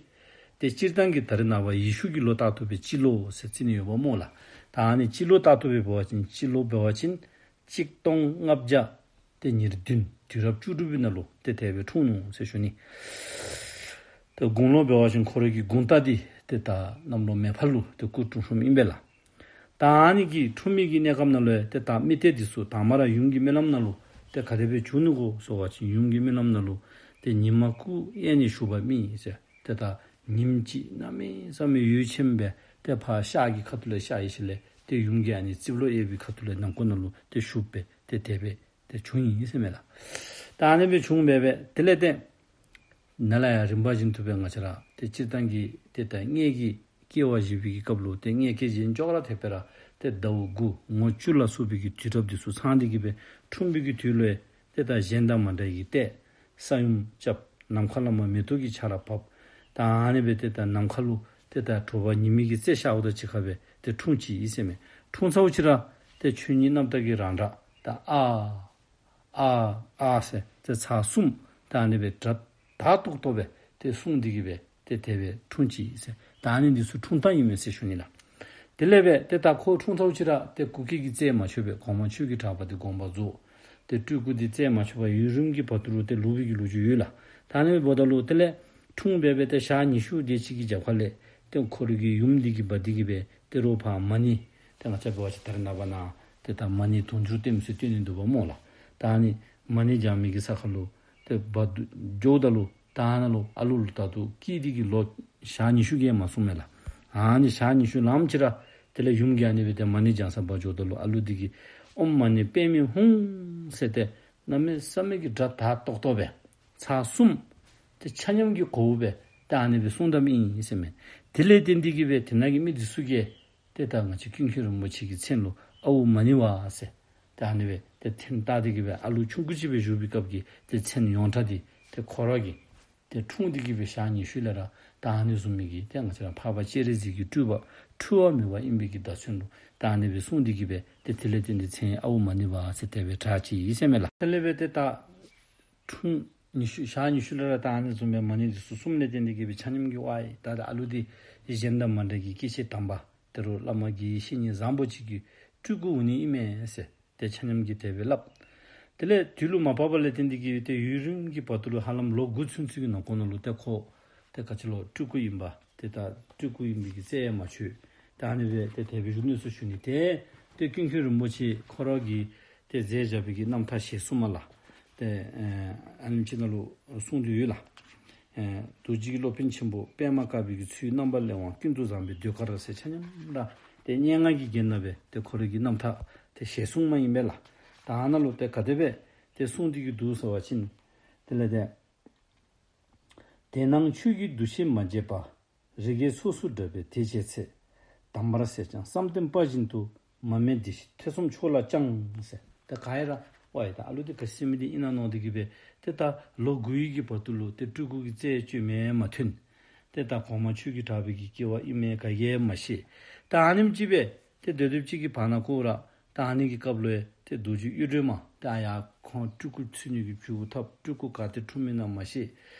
ཏེ་སྤྱིར་བཏང་གི་ད་རེས་ནངས་པ་ཡེ་ཤུ་གི་ལོ་རྟག་ཏུ་སྦེ་སྤྱི་ལོ་ཟེར་བརྩི་ནི་ཡོདཔ་སྨོ་ལགས། ད་ཨ་ནི་སྤྱི་ལོ་རྟག་ཏུ་སྦེ་འབད་བ་ཅིན་སྤྱི་ལོ་འབད་བ་ཅིན་གཅིག་སྟོང་ལྔ་བརྒྱ་ཏེ་ཉེར་བདུན་དུས་རབས་བཅུ་དྲུག་པའི་ནང་ལུ་ཏེ་དེ་སྦེ་འཁྲུངས་ནུག་ཟེར་ཞུ་ནི། ཏེ་དགུང་ལོ་འབད་བ་ཅིན་ཁོ་རའི་གི་དགུང་རྟགས་འདི་ཏེ་ད་གནམ་ལོ་མེ་ཕག་ལུ་ཏེ་སྐུ་འཁྲུངས་འཁྲུངསམ་ཨིན་པས་ལགས། ད་ཨ་ནི་གི་འཁྲུངས་མི་གི་གནས་སྐབས་ནང་ལུ་ཏེ་ད་མི་སྡེ་འདི་ཚུ་དང་པ་ར་ཡུམ་གྱི་རྨི་ལམ་ནང་ལུ་ཏེ་ག་དེ་སྦེ་བྱུང་ནུག་གོ་ཟེར་བ་ཅིན་ཡུམ་གྱི་རྨི་ལམ་ནང་ལུ་ཏེ་ཉི་མ་སྐུ་གཡས་ནས་ཞུགས་པ་རྨིས་ཟེར། ཏེ་ད་ཉིམ་ཅིག་གནམ་མེད་ས་མེད་འོད་ཆེན་སྦེ་ཏེ་ཕར་ཤར་གྱི་ཁ་ཐུག་ལས་ཤར་ཡི་ཞིནམ་ལས་ཏེ་ཡུམ་གྱི་ཨ་ནི་རྩིབ་ལོགས་གཡས་པའི་ཁ་ཐུག་ལས་ནང་ཁོག་ནང་ལུ་ཏེ་ཞུགས་སྦེ་ཏེ་དེ་སྦེ་ཏེ་བྱུང་ཡི་ཟེར་མས་ལགས། ད་ཨ་ནི་སྦེ་བྱུང་སྦེ་སྦེ་དེ་ལས་ཏེ་ནཱ་ལས་ཡར་རིམ་པ་བཞིན་དུ་སྦེ་ང་བཅས་ར་ཏེ་སྤྱིར་བཏང་གི་ཏེ་ད་མངལ་གྱི་སྐྱེ་བ་བཞེས་པའི་གི་སྐབས་ལུ་ཏེ་མངལ་སྐྱེས་རྗེས་ཅོག་ར་འཐདཔ་སྦེ་ར་ཏེ་ཟླཝ་དགུ་ངོ་བཅུ་ལ་སོགས་པའི་གི་དུས་རབས་འདི་ཚུ་ཚང་སྟེ་གི་སྦེ་འཁྲུངས་པའི་གི་དུས་ལུ་ཏེ་ད་གཞན་དང་མ་འདྲ་བའི་གི་ཏེ་ས་ཡོམ་རྐྱབ། ནམ་མཁའ་ལས་མར་མེ་ཏོག་གི་ཆར་ར་བབས། ད་ཨ་ནི་སྦེ་ཏེ་ད་ནམ་མཁའ་ལུ་ཏེ་ད་དྲོ་པ་ཉི་མའི་གི་རྩེ་ཤརཝ་དང་གཅིག་ཁར་སྦེ་ཏེ་འཁྲུངས་ཅི་ཨིན་ཟེར་མས། འཁྲུངས་ཚརཝ་ཅིག་ར་ཏེ་ཆོས་ཉིད་རྣམ་དག་གི་རང་སྒྲ་ད་ཨ་ཨ་ཨ་ཟེར་ཏེ་ཚར་གསུམ་ད་ཨ་ནི་སྦེ་སྒྲ་དག་ཏོག་ཏོ་སྦེ་ཏེ་གསུངས་ཏེ་གི་སྦེ་ཏེ་དེ་སྦེ་འཁྲུངས་ཅི་ཟེར། ད་ཨ་ནི་འདི་ཚུ་འཁྲུངས་སྟངས་ཨིན་མས་ཟེར་ཞུ་ནི་ལགས། དེ་ལས་སྦེ་ཏེ་ད་ཁོ་འཁྲུངས་ཚརཝ་ཅིག་ར་ཏེ་སྐུ་སྐྱེ་གི་རྩད་མ་ཆོད་པར་གོང་མ་ཆོས་ཀྱི་གྲགས་པ་འདི་དགོངས་པ་རྫོགས། ཏེ་སྤྲུལ་སྐུ་འདི་རྩད་མ་ཆོད་པར་ཡུན་རིང་གི་བར་དུ་ལུ་ཏེ་ལུས་པའི་གི་ལོ་རྒྱུས་ཡོད་ལགས། ད་ཨ་ནི་འབདཝ་ད་ལུ་དེ་ལས་འཁྲུངས་སྦེ་སྦེ་ཏེ་ཞག་ཉི་ཤུ་དེ་ཅིག་གི་རྒྱབ་ཁ་ལས་ཏེ་ཁོ་རའི་གི་ཡུམ་འདི་གིས་འབག་སྟེ་གི་སྦེ་ཏེ་རོགས་ཕར་མ་ཎི་ཏེ་ང་བཅས་འབད་བ་ཅིན་ད་རེས་ནངས་པ་ནང་ཏེ་ད་མ་ཎི་དུང་ཕྱུར་བསྟེན་ཟེར་བསྟེན་ནི་འདུག་པ་སྨོ་ལགས། ད་ཨ་ནི་མ་ཎི་བགྱང་མི་གི་ས་ཁར་ལུ་ཏེ་འབག་འགྱོཝ་ད་ལུ་ད་ཨ་ནཱ་ལུ་ཨ་ལུ་ལུ་ད་ལྟོ་སྐྱེས་ཏེ་གི་ལོ་ཞག་ཉི་ཤུ་གིས་མ་ཚུགས་མས་ལགས། ཨ་ནི་ཞག་ཉི་ཤུ་ལངམ་ཅིག་ར་དེ་ལས་ཡུམ་གྱིས་ཨ་ནི་སྦེ་ཏེ་མ་ཎི་བགྱང་ས་འབག་འགྱོཝ་ད་ལུ་ཨ་ལུ་འདི་གིས་ཨོཾ་མ་ཎི་པདྨེ་ཧཱུྃ་ཟེར་ཏེ་གནམ་མེད་ས་མེད་ཀྱི་སྒྲ་དག་ཏོག་ཏོ་སྦེ་ཚར་གསུམ་ཏེ་ཆ་མཉམ་གྱིས་གོཝ་སྦེ་ད་ཨ་ནི་སྦེ་གསུངས་དཔ་ཨིན་ཟེར་མས། དེ་ལས་བརྟེན་ཏེ་གི་སྦེ་དེ་ནང་གི་མི་འདི་ཚུ་གིས་ཏེ་ད་ང་བཅས་ཀུན་མཁྱེན་རིན་པོ་ཆེ་གི་མཚན་ལུ་ཨའུ་མ་ཎི་བ་ཟེར་ཏེ་ཨ་ནི་སྦེ་ཏེ་མཚན་བཏགས་ཏེ་གི་སྦེ་ཨ་ལུ་ཆུང་ཀུ་ཅིག་སྦེ་བཞུགས་པའི་སྐབས་ཀྱི་ཏེ་མཚན་ཡོངས་གྲགས་འདི་ཏེ་ཁོ་ར་གིས་ཏེ་འཁྲུངས་ཏེ་གི་སྦེ་ཞག་ཉི་ཤུ་ལས་ར་ད་ཨ་ནི་བཟུམ་མའི་གི་ཏེ་ང་བཅས་ར་འཕགས་པ་སྤྱན་རས་གཟིགས་ཀྱི་སྤྲུལ་པ་འཁྲུལ་བ་མེད་པ་ཨིན་པའི་གི་བརྡ་མཚོན་ལུ་ད་ཨ་ནི་སྦེ་གསུངས་ཏེ་གི་སྦེ་ཏེ་དེ་ལས་བརྟེན་ཏེ་མཚན་ཨའུ་མ་ཎི་བ་ཟེར་དེ་སྦེ་གྲགས་ཅི་ཨིན་ཟེར་མས་ལགས། དེ་ལས་སྦེ་ཏེ་ད་འཁྲུངས་ཉི་ཤུ་ཞག་ཉི་ཤུ་ལས་ར་ད་ཨ་ནི་བཟུམ་སྦེ་མ་ཎི་འདི་ཚུ་གསུངམ་ལས་བརྟེན་ཏེ་གི་སྦེ་ཆ་མཉམ་གྱིས་ཝའི་ད་ད་ཨ་ལུ་འདི་གཞན་དང་མ་འདྲ་གི་སྐྱེས་ཆེན་དམ་པ་ད་རུང་བླ་མ་དགེ་བའི་བཤེས་གཉེན་བཟང་པོ་ཅིག་གི་སྤྲུལ་སྐུ་འོང་ནི་ཨིན་མས་ཟེར་ཏེ་ཆ་མཉམ་གྱིས་དེ་སྦེ་སླབ། དེ་ལས་དུས་ལུ་མ་བབས་པ་ལས་བརྟེན་ཏེ་གི་སྦེ་ཏེ་ཡུན་རིང་གི་བར་དུ་ལུ་ཧ་ལམ་ལོ་དགུ་ཚུན་ཚོད་ཀྱི་ནང་འཁོད་ནང་ལུ་ཏེ་ཁོ་ཏེ་ག་ཅི་ལོ་སྤྲུལ་སྐུ་ཨིན་པ་ཏེ་ད་སྤྲུལ་སྐུ་ཨིན་པའི་གི་རྩད་མ་ཆོད། ད་ཨ་ནི་སྦེ་ཏེ་དེ་སྦེ་བཞུགས་ནུག་ཟེར་ཞུ་ནི། ཏེ་ཏེ་ཀུན་མཁྱེན་རིན་པོ་ཆེ་ཁོ་ར་གིས་ཏེ་མཛད་བཞག་པའི་གི་རྣམ་ཐར་ཞེ་གསུམ་མ་ལགས། ཏེ་ཨ་ནེམ་ཅིག་ནང་ལུ་གསུངས་ཏེ་ཡོད་ལགས། ཨེ་རྡོ་རྗེ་གི་སློབ་དཔོན་ཆེན་པོ་པདྨ་དཀར་པོའི་གི་ཚུལ་རྣམ་པར་གླེང་བ་ཀུན་ཏུ་བཟང་པོའི་ཟློས་གར་ཟེར་ཆ་མཉམ་ར་ཏེ་སྙན་ངག་གི་རྒྱན་ནང་སྦེ་ཏེ་ཁོ་རའི་གི་རྣམ་ཐར་ཏེ་ཞལ་གསུངམ་ཨིན་པས་ལགས། ད་ཨ་ནཱ་ལུ་ཏེ་ག་དེ་སྦེ་ཏེ་གསུངས་ཏེ་གི་འདུག་ཟེར་བ་ཅིན་དེ་ལས་ཏེ། དེ་ནང་ཆོས་ཀྱི་འདུ་ཤེས་མ་བརྗེད་པ། རི་རྒྱལ་སོ་སོར་འདྲ་བའི་དེ་བྱས་ཚེ། དམ་པར་ཟད་ཀྱང་བསམ་གཏན་པ་བཞིན་དུ། མ་སྨད་དེ་བཞིན་ཐེ་ཚོམ་མཆོག་ལ་བཅངས་ཟེར། ཏེ་ག་ཡ་ར་ཝའི་ད་ཨ་ལུ་འདི་ག་ཅི་ཟེར་མི་འདི་ཨིན་ན་མནོ་སྟེ་གི་སྦེ་ཏེ་ད་ལོ་དགུའི་གི་བར་དུ་ལུ་ཏེ་སྤྲུལ་སྐུ་གི་རྩལ་བཅོས་མི་མ་ཐོན། ཏེ་ད་གོང་མ་ཆོས་ཀྱི་གྲགས་པའི་གི་སྐྱེ་བ་ཨིན་མས་ག་གིས་མ་ཤེས། ད་ཨ་ནེམ་ཅིག་སྦེ་ཏེ་སྡོད་སྡོདཔ་ཅིག་གི་བར་ན་ཁོ་ར་ད་ཨ་ནི་གི་སྐབས་ལུ་ཡང་ཏེ་རྡོ་རྗེ་གཡུ་སྒྲོན་མ་ད་ཡར་ཁོང་སྤྲུལ་སྐུ་ཚུད་ནི་གི་བྱུས་ཐབས་སྤྲུལ་སྐུ་ག་ཏེ་འཁྲུངས་མི་ན་མ་ཤེས།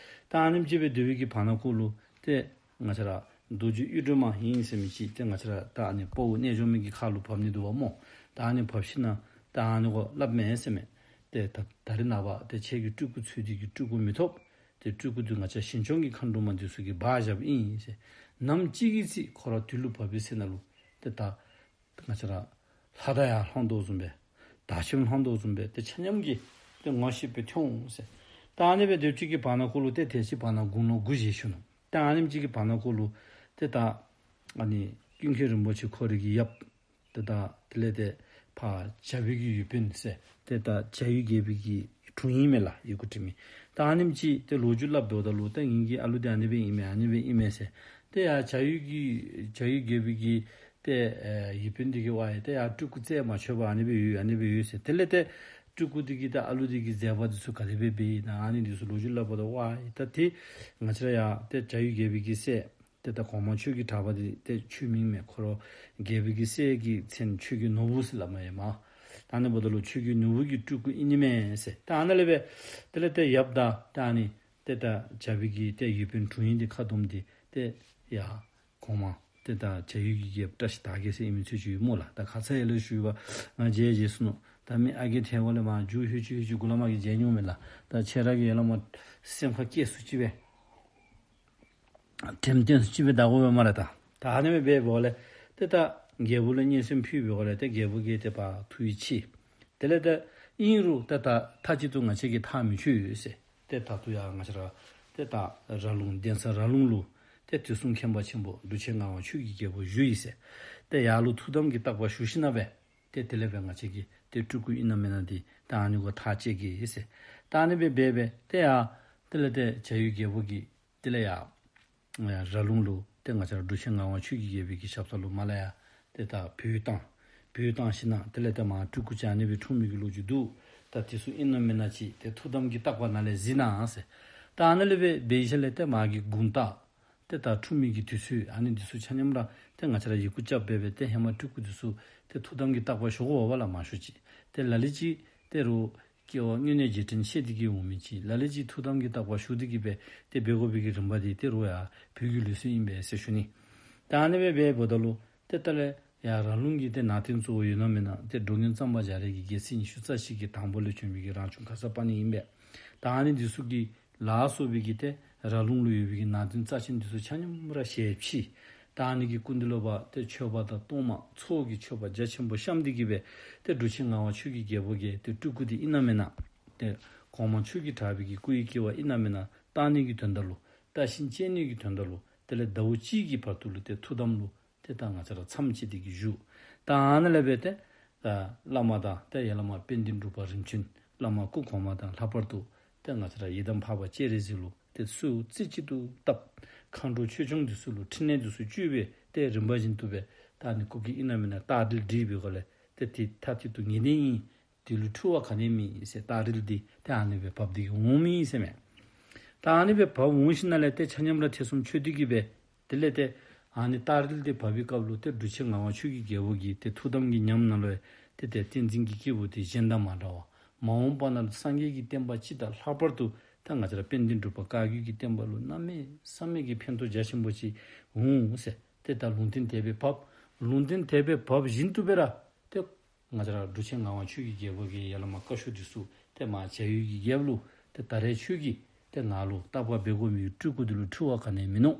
ད་ཨ་ནེམ་ཅིག་སྦེ་སྡོད་པའི་གི་བར་ན་ཁོ་ལུ་ཏེ་ང་བཅས་ར་རྡོ་རྗེ་གཡུ་སྒྲོན་མ་ཨིན་ཟེར་མི་ཅིག་ཏེ་ང་བཅས་ར་ད་ཨ་ནི་དཔའ་བོ་རྣལ་འབྱོར་མའི་གི་ཁ་ལུ་བབས་ནི་འདུག་པ་སྨོ། ད་ཨ་ནི་བབས་ཞིན་ན་ད་ཨ་ནི་གོ་སླབ་མས་ཟེར་མས། ཏེ་ད་ད་རེས་ནངས་པ་ཏེ་ཁྱེད་ཀྱིས་སྤྲུལ་སྐུ་ཚུད་དེ་གི་སྤྲུལ་སྐུ་མི་ཐོབ། ཏེ་སྤྲུལ་སྐུ་འདི་ང་བཅས་ཞིང་སྐྱོང་གི་མཁའ་འགྲོ་མ་འདི་ཚུ་གིས་སྦ་བཞགཔ་ཨིན་ཟེར། ནམ་ཅིག་གི་ཚེ་ཁོ་ར་དུས་ལུ་བབས་པའི་ཚེ་ནང་ལུ་ཏེ་ད་ང་བཅས་ར་ལྷ་དང་ཡང་ལྷང་དོ་བཟུམ་སྦེ་དག་ཆེམ་ལྷང་དོ་བཟུམ་སྦེ་ཏེ་ཆ་མཉམ་གྱིས་ཏེ་ངོ་ཤེས་པའི་ཐོན་འོང་ཟེར། ད་ཨ་ནི་སྦེ་སྡོདཔ་ཅིག་གི་བར་ན་ཁོ་ལུ་ཏེ་དེ་ཅིག་བར་ན་དགུང་ལོ་དགུ་བཞེས་ཞུ་ནུག། ད་ཨ་ནེམ་ཅིག་གི་བར་ན་ཁོ་ལུ་ཏེ་ད་ཨ་ནི་ཀུན་མཁྱེན་རིན་པོ་ཆེ་ཁོ་རའི་གི་ཡབ་ཏེ་ད་དེ་ལས་ཏེ་ཕར་བྱ་བའི་གི་ཡུལ་དཔོན་ཟེར་ཏེ་ད་བྱ་ཡུལ་རྒྱལ་པོའི་གི་དྲུང་ཡིག་མས་ལགས། ཡི་གུ་འབྲི་མི། ད་ཨ་ནེམ་ཅིག་ཏེ་ལོ་རྒྱུས་སླབ་འབདཝ་ད་ལུ་ད་ངེ་གི་ཨ་ལུ་འདི་ཨ་ནི་སྦེ་ཨིན་མས་ཨ་ནི་སྦེ་ཨིན་མས་ཟེར། ཏེ་ཡར་བྱ་ཡུལ་གྱི་བྱ་ཡུལ་རྒྱལ་པོའི་གི་ཏེ་ཨེ་ཡུལ་དཔོན་འདི་གིས་ཝའི་ཏེ་ཡར་སྤྲུལ་སྐུ་རྩལ་མ་ཆོད་པར་ཨ་ནི་སྦེ་ཡོད་ཨ་ནི་སྦེ་ཡོད་ཟེར། དེ་ལས་ཏེ་སྤྲུལ་སྐུ་འདི་གིས་ད་ཨ་ལུ་འདི་གི་མཛད་པ་འདི་ཚུ་ག་དེ་སྦེ་འབད་ཡི་ན་ཨ་ནི་འདི་ཚུ་ལོ་རྒྱུས་སླབ་འབདཝ་ད་ཝའི་ད་ཏེ་ང་བཅས་ར་ཡར་ཏེ་བྱ་ཡུལ་རྒྱལ་པོའི་གི་སྲས་ཏེ་ད་གོང་མ་ཆོས་ཀྱི་གྲགས་པ་འདི་ཏེ་ཆོས་མིང་མེད་ཁོ་ར་རྒྱལ་པོའི་གི་སྲས་ཀྱི་མཚན་ཆོས་ཀྱི་ནོར་བུ་ཟེར་སླབ་མས་ཡ་མ། ད་ཨ་ནི་འབདཝ་ད་ལུ་ཆོས་ཀྱི་ནོར་བུ་གི་སྤྲུལ་སྐུ་ཨིན་ནི་མས་ཟེར། ད་ཨ་ནཱ་ལས་སྦེ་དེ་ལས་ཏེ་ཡབ་དང་ད་ཨ་ནི་ཏེ་ད་བྱ་བའི་གི་ཏེ་ཡུལ་དཔོན་དྲུང་ཡིག་འདི་ཁ་སྡོམ་སྟེ་ཏེ་ཡར་གོང་མ་ཏེ་ད་བྱ་ཡུལ་གྱི་རྒྱལཔོ་བཀྲ་ཤིས་དར་རྒྱས་ཟེར་ཨིན་མི་ཚུ་ཅིག་ཡོད་སྨོ་ལགས། ད་ཁ་ཙ་ཡར་ལས་ཞུ་བ་ང་བརྗེད་བརྗེད་སོ་ནུག། ད་མི་ཨ་རྒས་ཐལ་བ་ལས་མར་མཇུག་ལྷོད་ཅི་ལྷོད་ཅི་གུ་ལས་མར་གྱི་བརྗེད་འོང་མས་ལགས། ད་ཁྱེད་ར་གིས་ཡར་ལས་མར་སེམས་ཁར་བསྐྱེད་སུ་ཅིག་སྦེ་དྲན་དྲན་སུ་ཅིག་སྦེ་ད་གོ་བས་སྨ་རེ། ད་ད་ཨ་ནི་སྦེ་འབདཝ་ལས་ཏེ་ད་རྒྱལ་པོ་ལུ་སྙན་སེང་ཕུལ་བའི་སྒོ་ལས་ཏེ་རྒྱལ་པོ་གིས་ཏེ་ཕར་ཐུགས་ཡིད་ཆེས། དེ་ལས་ཏེ་ཨིན་རུང་ཏེ་ད་མཐའ་གཅིག་ཏུ་ང་བཅས་ཀྱིས་ཐག་མི་ཆོད་ཟེར། ཏེ་ད་ལྟོ་ཡང་ང་བཅས་ར་ཏེ་ད་ར་ལུང་གདན་ས་ར་ལུང་ལུ་ཏེ་དུས་གསུམ་མཁྱེན་པ་ཆེན་པོ་འབྲུག་ཆེན་ངག་དབང་ཆོས་ཀྱི་རྒྱལ་པོ་བཞུགས་ཡི་ཟེར། ཏེ་ཡར་ལུ་ཐུགས་དམ་གྱི་བརྟག་པ་ཞུ་ཞིན་ན་སྦེ་ཏེ་དེ་ལས་སྦེ་ང་བཅས་ཀྱིས་ཏེ་སྤྲུལ་སྐུ་ཨིན་ན་མེན་ན་འདི་ད་ཨ་ནི་གུ་ཐག་བཅད་གེ་ཟེར། ད་ཨ་ནི་སྦེ་འབད་སྦེ་ཏེ་ཡར་དེ་ལས་ཏེ་བྱ་ཡུལ་རྒྱལ་པོ་གིས་དེ་ལས་ཡར་ཡར་ར་ལུང་ལུ་ཏེ་ང་བཅས་ར་འབྲུག་ཆེན་ངག་དབང་ཆོས་ཀྱི་རྒྱལ་པོའི་གི་ཞབས་ས་ལུ་མར་ལས་ཡར་ཏེ་ད་བོད་བཏང་། བོད་བཏང་ཞིན་ན་དེ་ལས་ཏེ་མར་སྤྲུལ་སྐུ་ཅིག་ཨ་ནི་སྦེ་འཁྲུངས་མི་གི་ལོ་རྒྱུས་འདུག། ད་དེ་ཚུ་ཨིན་ན་མེན་ན་ཅིག་ཏེ་ཐུགས་དམ་གྱི་བརྟག་པ་ནཱ་ལས་གཟིགས་གནང་ཟེར། ད་ཨ་ནཱ་ལས་སྦེ་འབད་ཞིནམ་ལས་ཏེ་མར་གྱི་དགུང་རྟགས་ཏེ་ད་འཁྲུངས་མི་གི་དུས་ཚོད་ཨ་ནི་འདི་ཚུ་ཆ་མཉམ་ར་ཏེ་ང་བཅས་ར་ཡི་གུ་རྐྱབ་སྦེ་སྦེ་ཏེ་ཧེ་མ་སྤྲུལ་སྐུ་འདི་ཚུ་ཏེ་ཐུགས་དམ་གྱི་བརྟག་པ་ཞུ་དགོ་པས་ལགས་མང་ཤོས་ཅིག། ཏེ་ལ་ལུ་ཅིག་ཏེ་རུང་སྐྱེ་བ་སྔོན་གནས་རྗེས་དྲན་བཤད་དེ་གི་འོང་མི་ཅིག། ལ་ལུ་ཅིག་ཐུགས་དམ་གྱི་བརྟག་པ་ཞུ་སྟེ་གི་སྦེ་ཏེ་འབད་དགོ་པའི་གི་རིམ་པ་འདི་ཏེ་རུང་ཡང་བོད་ཀྱི་ལུགས་སྲོལ་ཨིན་པས་ཟེར་ཞུ་ནི། ད་ཨ་ནི་སྦེ་འབདཝ་ད་ལུ་ཏེ་ད་ལས་ཡར་ར་ལུང་གི་ཏེ་ནང་རྟེན་གཙོ་བོ་ཡོད་ན་མེན་ན་ཏེ་འགྲོ་མགོན་གཙང་པ་རྒྱ་རས་ཀྱི་རྒྱལ་མཚན་ཉི་ཤུ་རྩ་གཅིག་གི་དང་པོ་ལས་བྱོན་པའི་གི་རང་བྱུང་ཁརྶ་པཱ་ཎི་ཨིན་པས། ད་ཨ་ནི་འདི་ཚུ་གི་ལ་སོགས་པའི་གི་ཏེ་ར་ལུང་ལུ་ཡོད་པའི་གི་ནང་རྟེན་རྩ་ཆེན་འདི་ཚུ་ཆ་མཉམ་ར་ཞལ་ཕྱེ། ད་ཨ་ནི་གི་སྐུ་མདུན་ལུ་ཕར་ཏེ་མཆོད་པ་དང་གཏོར་མ་ཚོགས་ཀྱི་མཆོད་པ་རྒྱ་ཆེན་པོ་བཤམས་ཏེ་གི་སྦེ་ཏེ་འབྲུག་ཆེན་ངག་དབང་ཆོས་ཀྱི་རྒྱལ་པོ་གིས་ཏེ་སྤྲུལ་སྐུ་འདི་ཨིན་ན་མེན་ན་ཏེ་གོང་མ་ཆོས་ཀྱི་གྲགས་པའི་གི་སྐུ་ཡི་སྐྱེ་བ་ཨིན་ན་མེན་ན་བརྟག་ནི་གི་དོན་དག་ལུ་བརྟག་ཞིང་དཔྱད་ནི་གི་དོན་དག་ལུ་དེ་ལས་ཟླཝ་གཅིག་གི་བར་དུ་ལུ་ཏེ་ཐུགས་དམ་ལུ་ཏེ་ད་ང་བཅས་ར་མཚམས་བཅད་དེ་གི་བཞུགས། ད་ཨ་ནཱ་ལས་སྦེ་ཏེ་ད་བླ་མ་དང་ཏེ་ཡར་ལས་མར་དཔལ་ལྡན་འབྲུག་པ་རིམ་བྱོན་བླ་མ་སྐུ་གོང་མ་དང་ལྷག་པར་དུ་ཏེ་ང་བཅས་ར་ཡི་དམ་འཕགས་པ་སྤྱན་རས་གཟིགས་ལུ་ཏེ་གསོལཝ་རྩེ་གཅིག་ཏུ་བཏབ། མཁའ་འགྲོ་ཆོས་སྐྱོང་འདི་ཚུ་ལུ་ཕྲིན་ལས་འདི་ཚུ་བཅོལ་སྦེ་ཏེ་རིམ་པ་བཞིན་དུ་སྦེ་ད་ཨ་ནི་སྐུ་གི་ཨིན་ན་མེན་ན་རྟ་དྲེལ་སྒྲིག་པའི་སྒོ་ལས་ཏེ་དེ་མཐའ་གཅིག་ཏུ་ངེས་གཏན་ཨིན། དེ་ལུ་འཁྲུལ་བ་ག་ནི་མེད་ཟེར། རྟ་དྲེལ་འདི་ཏེ་ཨ་ནི་སྦེ་བབས་ཏེ་གི་འོང་མི་ཨིན་ཟེར་མས། ད་ཨ་ནི་སྦེ་བབས་འོང་ཞིནམ་ལས་ཏེ་ཆ་མཉམ་ར་ཐེ་ཚོམ་ཆོད་དེ་གི་སྦེ་དེ་ལས་ཏེ་ཨ་ནི་རྟ་དྲེལ་འདི་བབས་པའི་སྐབས་ལུ་ཏེ་འབྲུག་ཆེན་ངག་དབང་ཆོས་ཀྱི་རྒྱལ་པོ་གིས་ཏེ་ཐུགས་དམ་གྱི་ཉམས་ནང་ལུ་ཏེ་ཏེ་བསྟན་འཛིན་གྱི་སྐྱེས་བུ་དེ་གཞན་དང་མ་འདྲ་བ། མ་འོངས་པ་ན་སངས་རྒྱས་ཀྱི་བསྟན་པ་སྤྱི་དང་ལྷག་པར་དུ་ད་ང་བཅས་ར་དཔལ་ལྡན་འབྲུག་པ་བཀའ་བརྒྱུད་ཀྱི་བསྟན་པ་ལུ་གནམ་མེད་ས་མེད་ཀྱི་ཕན་ཐོགས་རྒྱ་ཆེན་པོ་ཅིག་འོང་ཟེར། ཏེ་ད་ལུང་བསྟན་དེ་སྦེ་བབས། ལུང་བསྟན་དེ་སྦེ་བབས་བཞིན་དུ་སྦེ་ར་ཏེ་ང་བཅས་ར་འབྲུག་ཆེན་ངག་དབང་ཆོས་ཀྱི་རྒྱལ་པོ་གིས་ཡར་ལས་མར་བཀའ་ཤོག་འདི་ཚུ་ཏེ་མར་བྱ་ཡུལ་གྱི་རྒྱལཔོ་ལུ་ཏེ་ད་རེས་ཁྱོད་ཀྱིས་ཏེ་ང་ལུ་བརྟག་པ་འབད་དགོ་མི་སྤྲུལ་སྐུ་འདི་ལུ་འཁྲུལ་བ་ག་ནི་ཡང་མིན་ནུག།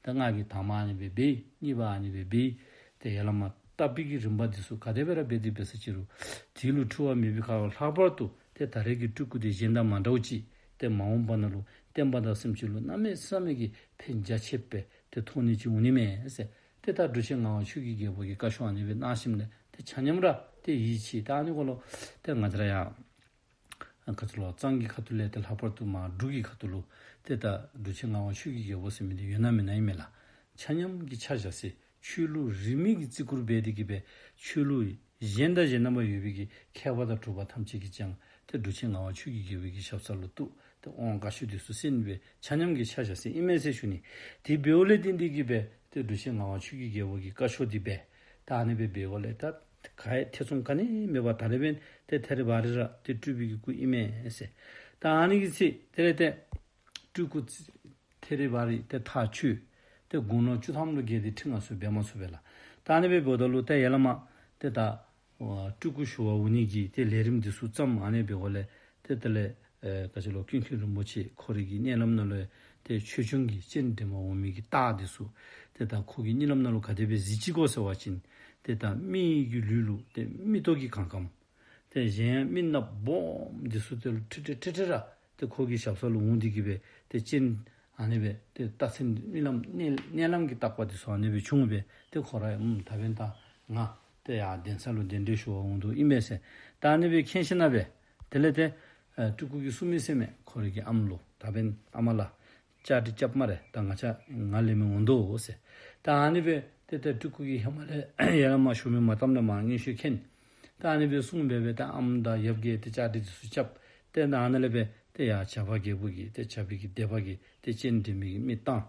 ཏེ་ང་གིས་དང་པ་ཨ་ནི་སྦེ་འབད་གཉིས་པ་ཨ་ནི་སྦེ་འབད། ཏེ་ཡར་ལས་མར་བརྟག་པའི་གི་རིམ་པ་འདི་ཚུ་ག་དེ་སྦེ་ར་འབད་དེ་འབད་ས་ཅི་རུང་དེ་ལུ་འཁྲུལ་བ་མེད་པའི་ཁར་ལྷག་པར་དུ་ཏེ་ད་རེས་ཀྱི་སྤྲུལ་སྐུ་འདི་གཞན་དང་མ་འདྲཝ་ཅིག། ཏེ་མ་འོངས་པ་ནང་ལུ་བསྟན་པ་དང་སེམས་ཅན་ལུ་གནམ་མེད་ས་མེད་ཀྱི་ཕན་རྒྱ་ཆེ་བའི་ཏེ་ཐོགས་ནི་ཅིག་འོང་ནི་མས་ཟེར། ཏེ་ད་འབྲུག་ཆེན་ངག་དབང་ཆོས་ཀྱི་རྒྱལ་པོ་གིས་བཀའ་ཤོག་ཨ་ནི་སྦེ་གནང་ཞིནམ་ལས་ཏེ་ཆ་མཉམ་ར་ཏེ་ཡིད་ཆེས། ད་ཨ་ནི་གུ་ལུ་ཏེ་ང་བཅས་ར་ཡང་ཨ་ག་ཅི་ལོ་གཙང་གི་ཁ་ཐུག་ལས་ཏེ་ལྷག་པར་དུ་མར་འབྲུག་གི་ཁ་ཐུག་ལུ་ཏེ་ད་འབྲུག་ཆེན་ངག་དབང་ཆོས་ཀྱི་རྒྱལ་པོ་ཟེར་མི་འདི་ཡོད་ན་མེད་ན་ཨིན་མས་ལགས། ཆ་མཉམ་གྱིས་ཆ་བཞག་སའི་ཆོས་ལུགས་རིས་མེད་ཀྱི་བརྩི་བཀུར་འབད་དེ་གིས་སྦེ་ཆོས་ལུགས་གཞན་དང་གཞན་རྣམ་པ་ཡོད་པའི་གི་མཁས་པ་དང་གྲུབ་པ་ཐམས་ཅད་ཀྱིས་ཀྱང་ཏེ་འབྲུག་ཆེན་ངག་དབང་ཆོས་ཀྱི་རྒྱལ་པོའི་གི་ཞབས་ས་ལུ་གཏུགས། ཏེ་དབང་བཀའ་ཆོས་འདི་ཚུ་གསན་སྦེ་ཆ་མཉམ་གྱིས་ཆ་བཞག་སའི་ཨིན་མས་ཟེར་ཞུ་ནི། དེ་འབདཝ་ལས་བརྟེན་ཏེ་གིས་སྦེ་ཏེ་འབྲུག་ཆེན་ངག་དབང་ཆོས་ཀྱི་རྒྱལ་པོ་གིས་བཀའ་ཤོག་འདི་སྦེ་ད་ཨ་ནི་སྦེ་འབདཝ་ལས་ད་ག་ཡང་ཐེ་ཚོམ་ག་ནི་མེད་པར་ད་རེས་འབདན་ཏེ་ཐེ་རི་བ་རི་ར་ཏེ་སྤྲུལ་པའི་གི་སྐུ་ཨིན་མས་ཟེར། ད་ཨ་ནི་གི་ཚེ་དེ་ལས་ཏེ་སྤྲུལ་སྐུ་ཐེ་རི་བ་རི་ཏེ་ཐག་ཆོད། ཏེ་དགུང་ལོ་བཅུ་ཐམ་ལུ་བརྒལ་ཏེ་ཁྲི་མངའ་གསོལ་འབད་མ་ཚུགས་པས་ལགས། ད་ཨ་ནི་སྦེ་འབདཝ་ད་ལུ་ཏེ་ཡར་ལས་མར་ཏེ་ད་སྤྲུལ་སྐུ་ཞུ་བར་འོང་ནི་གི་ཏེ་ལས་རིམ་འདི་ཚུ་བརྩམས། ཨ་ནི་སྦེ་འབདཝ་ལས་ཏེ་དེ་ལས་ཨེ་ག་ཅི་ལོ་ཀུན་མཁྱེན་རིན་པོ་ཆེ་ཁོ་རའི་གི་མནལ་ལམ་ནང་ལུ་ཏེ་ཆོས་སྐྱོང་གི་སྤྱན་འདྲེན་པར་འོང་མི་གི་རྟགས་འདི་ཚུ་ཏེ་ད་ཁོ་གི་གཉིད་ལམ་ནང་ལུ་ག་དེ་སྦེ་གཟིགས་ཅི་གོ་ཟེར་བ་ཅིན་ཏེ་ད་མི་གི་ལུས་ལུ་ཏེ་མིག་ཏོ་གིས་གང་གང་ཏེ་གཞན་ཡང་མི་ནགཔོ་སྦོམ་འདི་ཚུ་ཏེ་ལུ་ཁྲི་ཁྲི་ཁྲི་ཁྲི་ར་ཏེ་ཁོ་གི་ཞབས་ས་ལུ་འོང་སྟེ་གིས་སྦེ་ཏེ་སྤྱན་ཨ་ནི་སྦེ་ཏེ་རྟགས་མཚན་རྨི་ལམ་མནལ་མནལ་ལམ་གྱི་རྟགས་པ་འདི་ཚུ་ཨ་ནི་སྦེ་བྱུང་སྦེ་ཏེ་ཁོ་ར་ཨམ་ད་འབདན་ད་ང་ཏེ་ཡར་གདན་ས་ལུ་གདན་འདྲེན་ཞུ་བར་འོང་དོ་ཨིན་པས་ཟེར། ད་ཨ་ནི་སྦེ་མཁྱེན་ཞིནམ་ལས་དེ་ལས་ཏེ་ཨ་སྤྲུལ་སྐུ་གིས་གསུངས་མི་ཟེར་མས། ཁོ་རའི་གི་ཨམ་ལུ་ད་འབདན་ཨ་མ་ལགས་བཅའ་སྒྲིག་རྐྱབ་སྨ་རེ། ད་ང་བཅས་ང་ལེན་མི་འོང་དོ་ཟེར། ད་ཨ་ནི་སྦེ་ཏེ་ཏེ་སྤྲུལ་སྐུ་གིས་ཧེ་མ་ལས་ཡར་ལས་མར་ཞུ་མི་མ་བཏངམ་ལས་མར་མངོན་ཤེས་མཁྱེན། ད་ཨ་ནི་སྦེ་གསུངས་སྦེ་སྦེ་ད་ཨམ་དང་ཡབ་ཀྱིས་ཏེ་བཅའ་སྒྲིག་འདི་ཚུ་རྐྱབ། ཏེ་ད་ཨ་ནཱ་ལས་སྦེ་ཏེ་ཡར་བྱ་བ་རྒྱལ་པོ་གིས་ཏེ་བྱ་བའི་གི་སྡེ་པ་གིས་ཏེ་སྤྱན་འདྲེན་མི་གི་མི་བཏང་།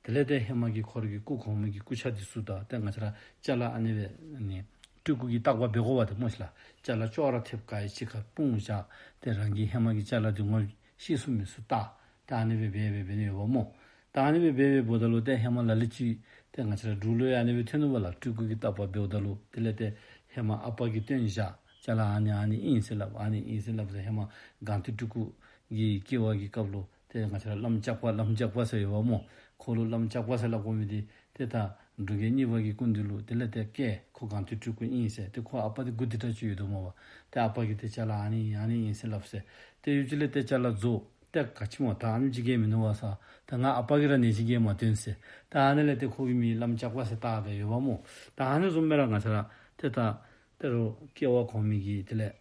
དེ་ལས་ཏེ་ཧེ་མ་གི་ཁོ་རའི་གི་སྐུ་གོང་མའི་གི་སྐུ་ཆས་འདི་ཚུ་དང་ཏེ་ང་བཅས་ར་ཅ་ལ་ཨ་ནི་སྦེ་ནི་སྤྲུལ་སྐུ་གིས་བརྟག་པ་འབད་དགོ་པ་ཏེ་སྨོ་ཤི་ལགས། ཅ་ལ་ཅོག་ར་འཐདཔ་ག་ཡེ་ཅིག་ཁར་སྤུངས་བཞག། ཏེ་རང་གི་ཧེ་མ་གི་ཅ་ལ་འདི་ངོ་ཤེས་ཚུགས་མི་ཚུགས་བལྟ། ད་ཨ་ནི་སྦེ་འབད་འབད་འབད་ནི་ཡོདཔ་སྨོ། ད་ཨ་ནི་སྦེ་འབད་འབད་འབདཝ་ད་ལུ་ཏེ་ཧེ་མ་ལ་ལུ་ཅིག་ཏེ་ང་བཅས་ར་འབྲུག་ལུ་ཡང་ཨ་ནི་སྦེ་ཐོན་ནུག་པ་ལགས། སྤྲུལ་སྐུ་གིས་བརྟག་པ་འབདཝ་ད་ལུ་དེ་ལས་ཏེ་ཧེ་མ་ཨ་པ་གིས་སྟོན་བཞག་ཅ་ལ་ཨ་ནི་ཨ་ནི་ཨིན་ཟེར་སླབ། ཨ་ནི་ཨིན་ཟེར་སླབ་ཟེར། ཧེ་མ་སྒང་སྟེང་སྤྲུལ་སྐུ་གི་སྐྱེ་བ་གི་སྐབས་ལུ་ཏེ་ང་བཅས་ར་བླམ་ལྕགས་པ་བླམ་ལྕགས་པ་ཟེར་ཡོདཔ་སྨོ། ཁོ་ལུ་བླམ་ལྕགས་པ་ཟེར་སླབ་དགོ་མི་འདི་ཏེ་ད་འབྲུག་རྒྱལ་གཉིས་པ་གི་སྐུ་མདུན་ལུ་དེ་ལས་ཏེ་སྐྱེས། ཁོ་སྒང་སྟེང་སྤྲུལ་སྐུ་ཨིན་ཟེར། ཏེ་ཁོ་ཨ་པ་འདི་མགུ་འདི་དྲག་ཅིག་ཡོད་དོ་སྨོ་པ། ཏེ་ཨ་པ་གིས་ཏེ་ཅ་ལ་ཨ་ནི་ཨ་ནི་ཨིན་ཟེར་སླབ་ཟེར། ཏེ་ཡུན་ཅིག་ལས་ཏེ་ཅ་ལ་རྫོགས། ཏེ་ག་ཅི་སྨོ་ད་ཨ་ནི་ཅིག་གིས་མི་ནུས་པ་ས། ད་ང་ཨ་པ་གིས་ར་ནི་ཅིག་གིས་མ་སྟོན་ཟེར། ད་ཨ་ནི་ལས་ཏེ་ཁོ་གི་མིང་བླམ་ལྕགས་པ་ཟེར་བཏགས་ཏེ་ཡོདཔ་སྨོ། ད་ཨ་ནི་བཟུམ་སྦེ་ར་ང་བཅས་ར་ཏེ་ད་ད་རུང་སྐྱེ་བ་གོང་མའི་གི་དེ་ལས་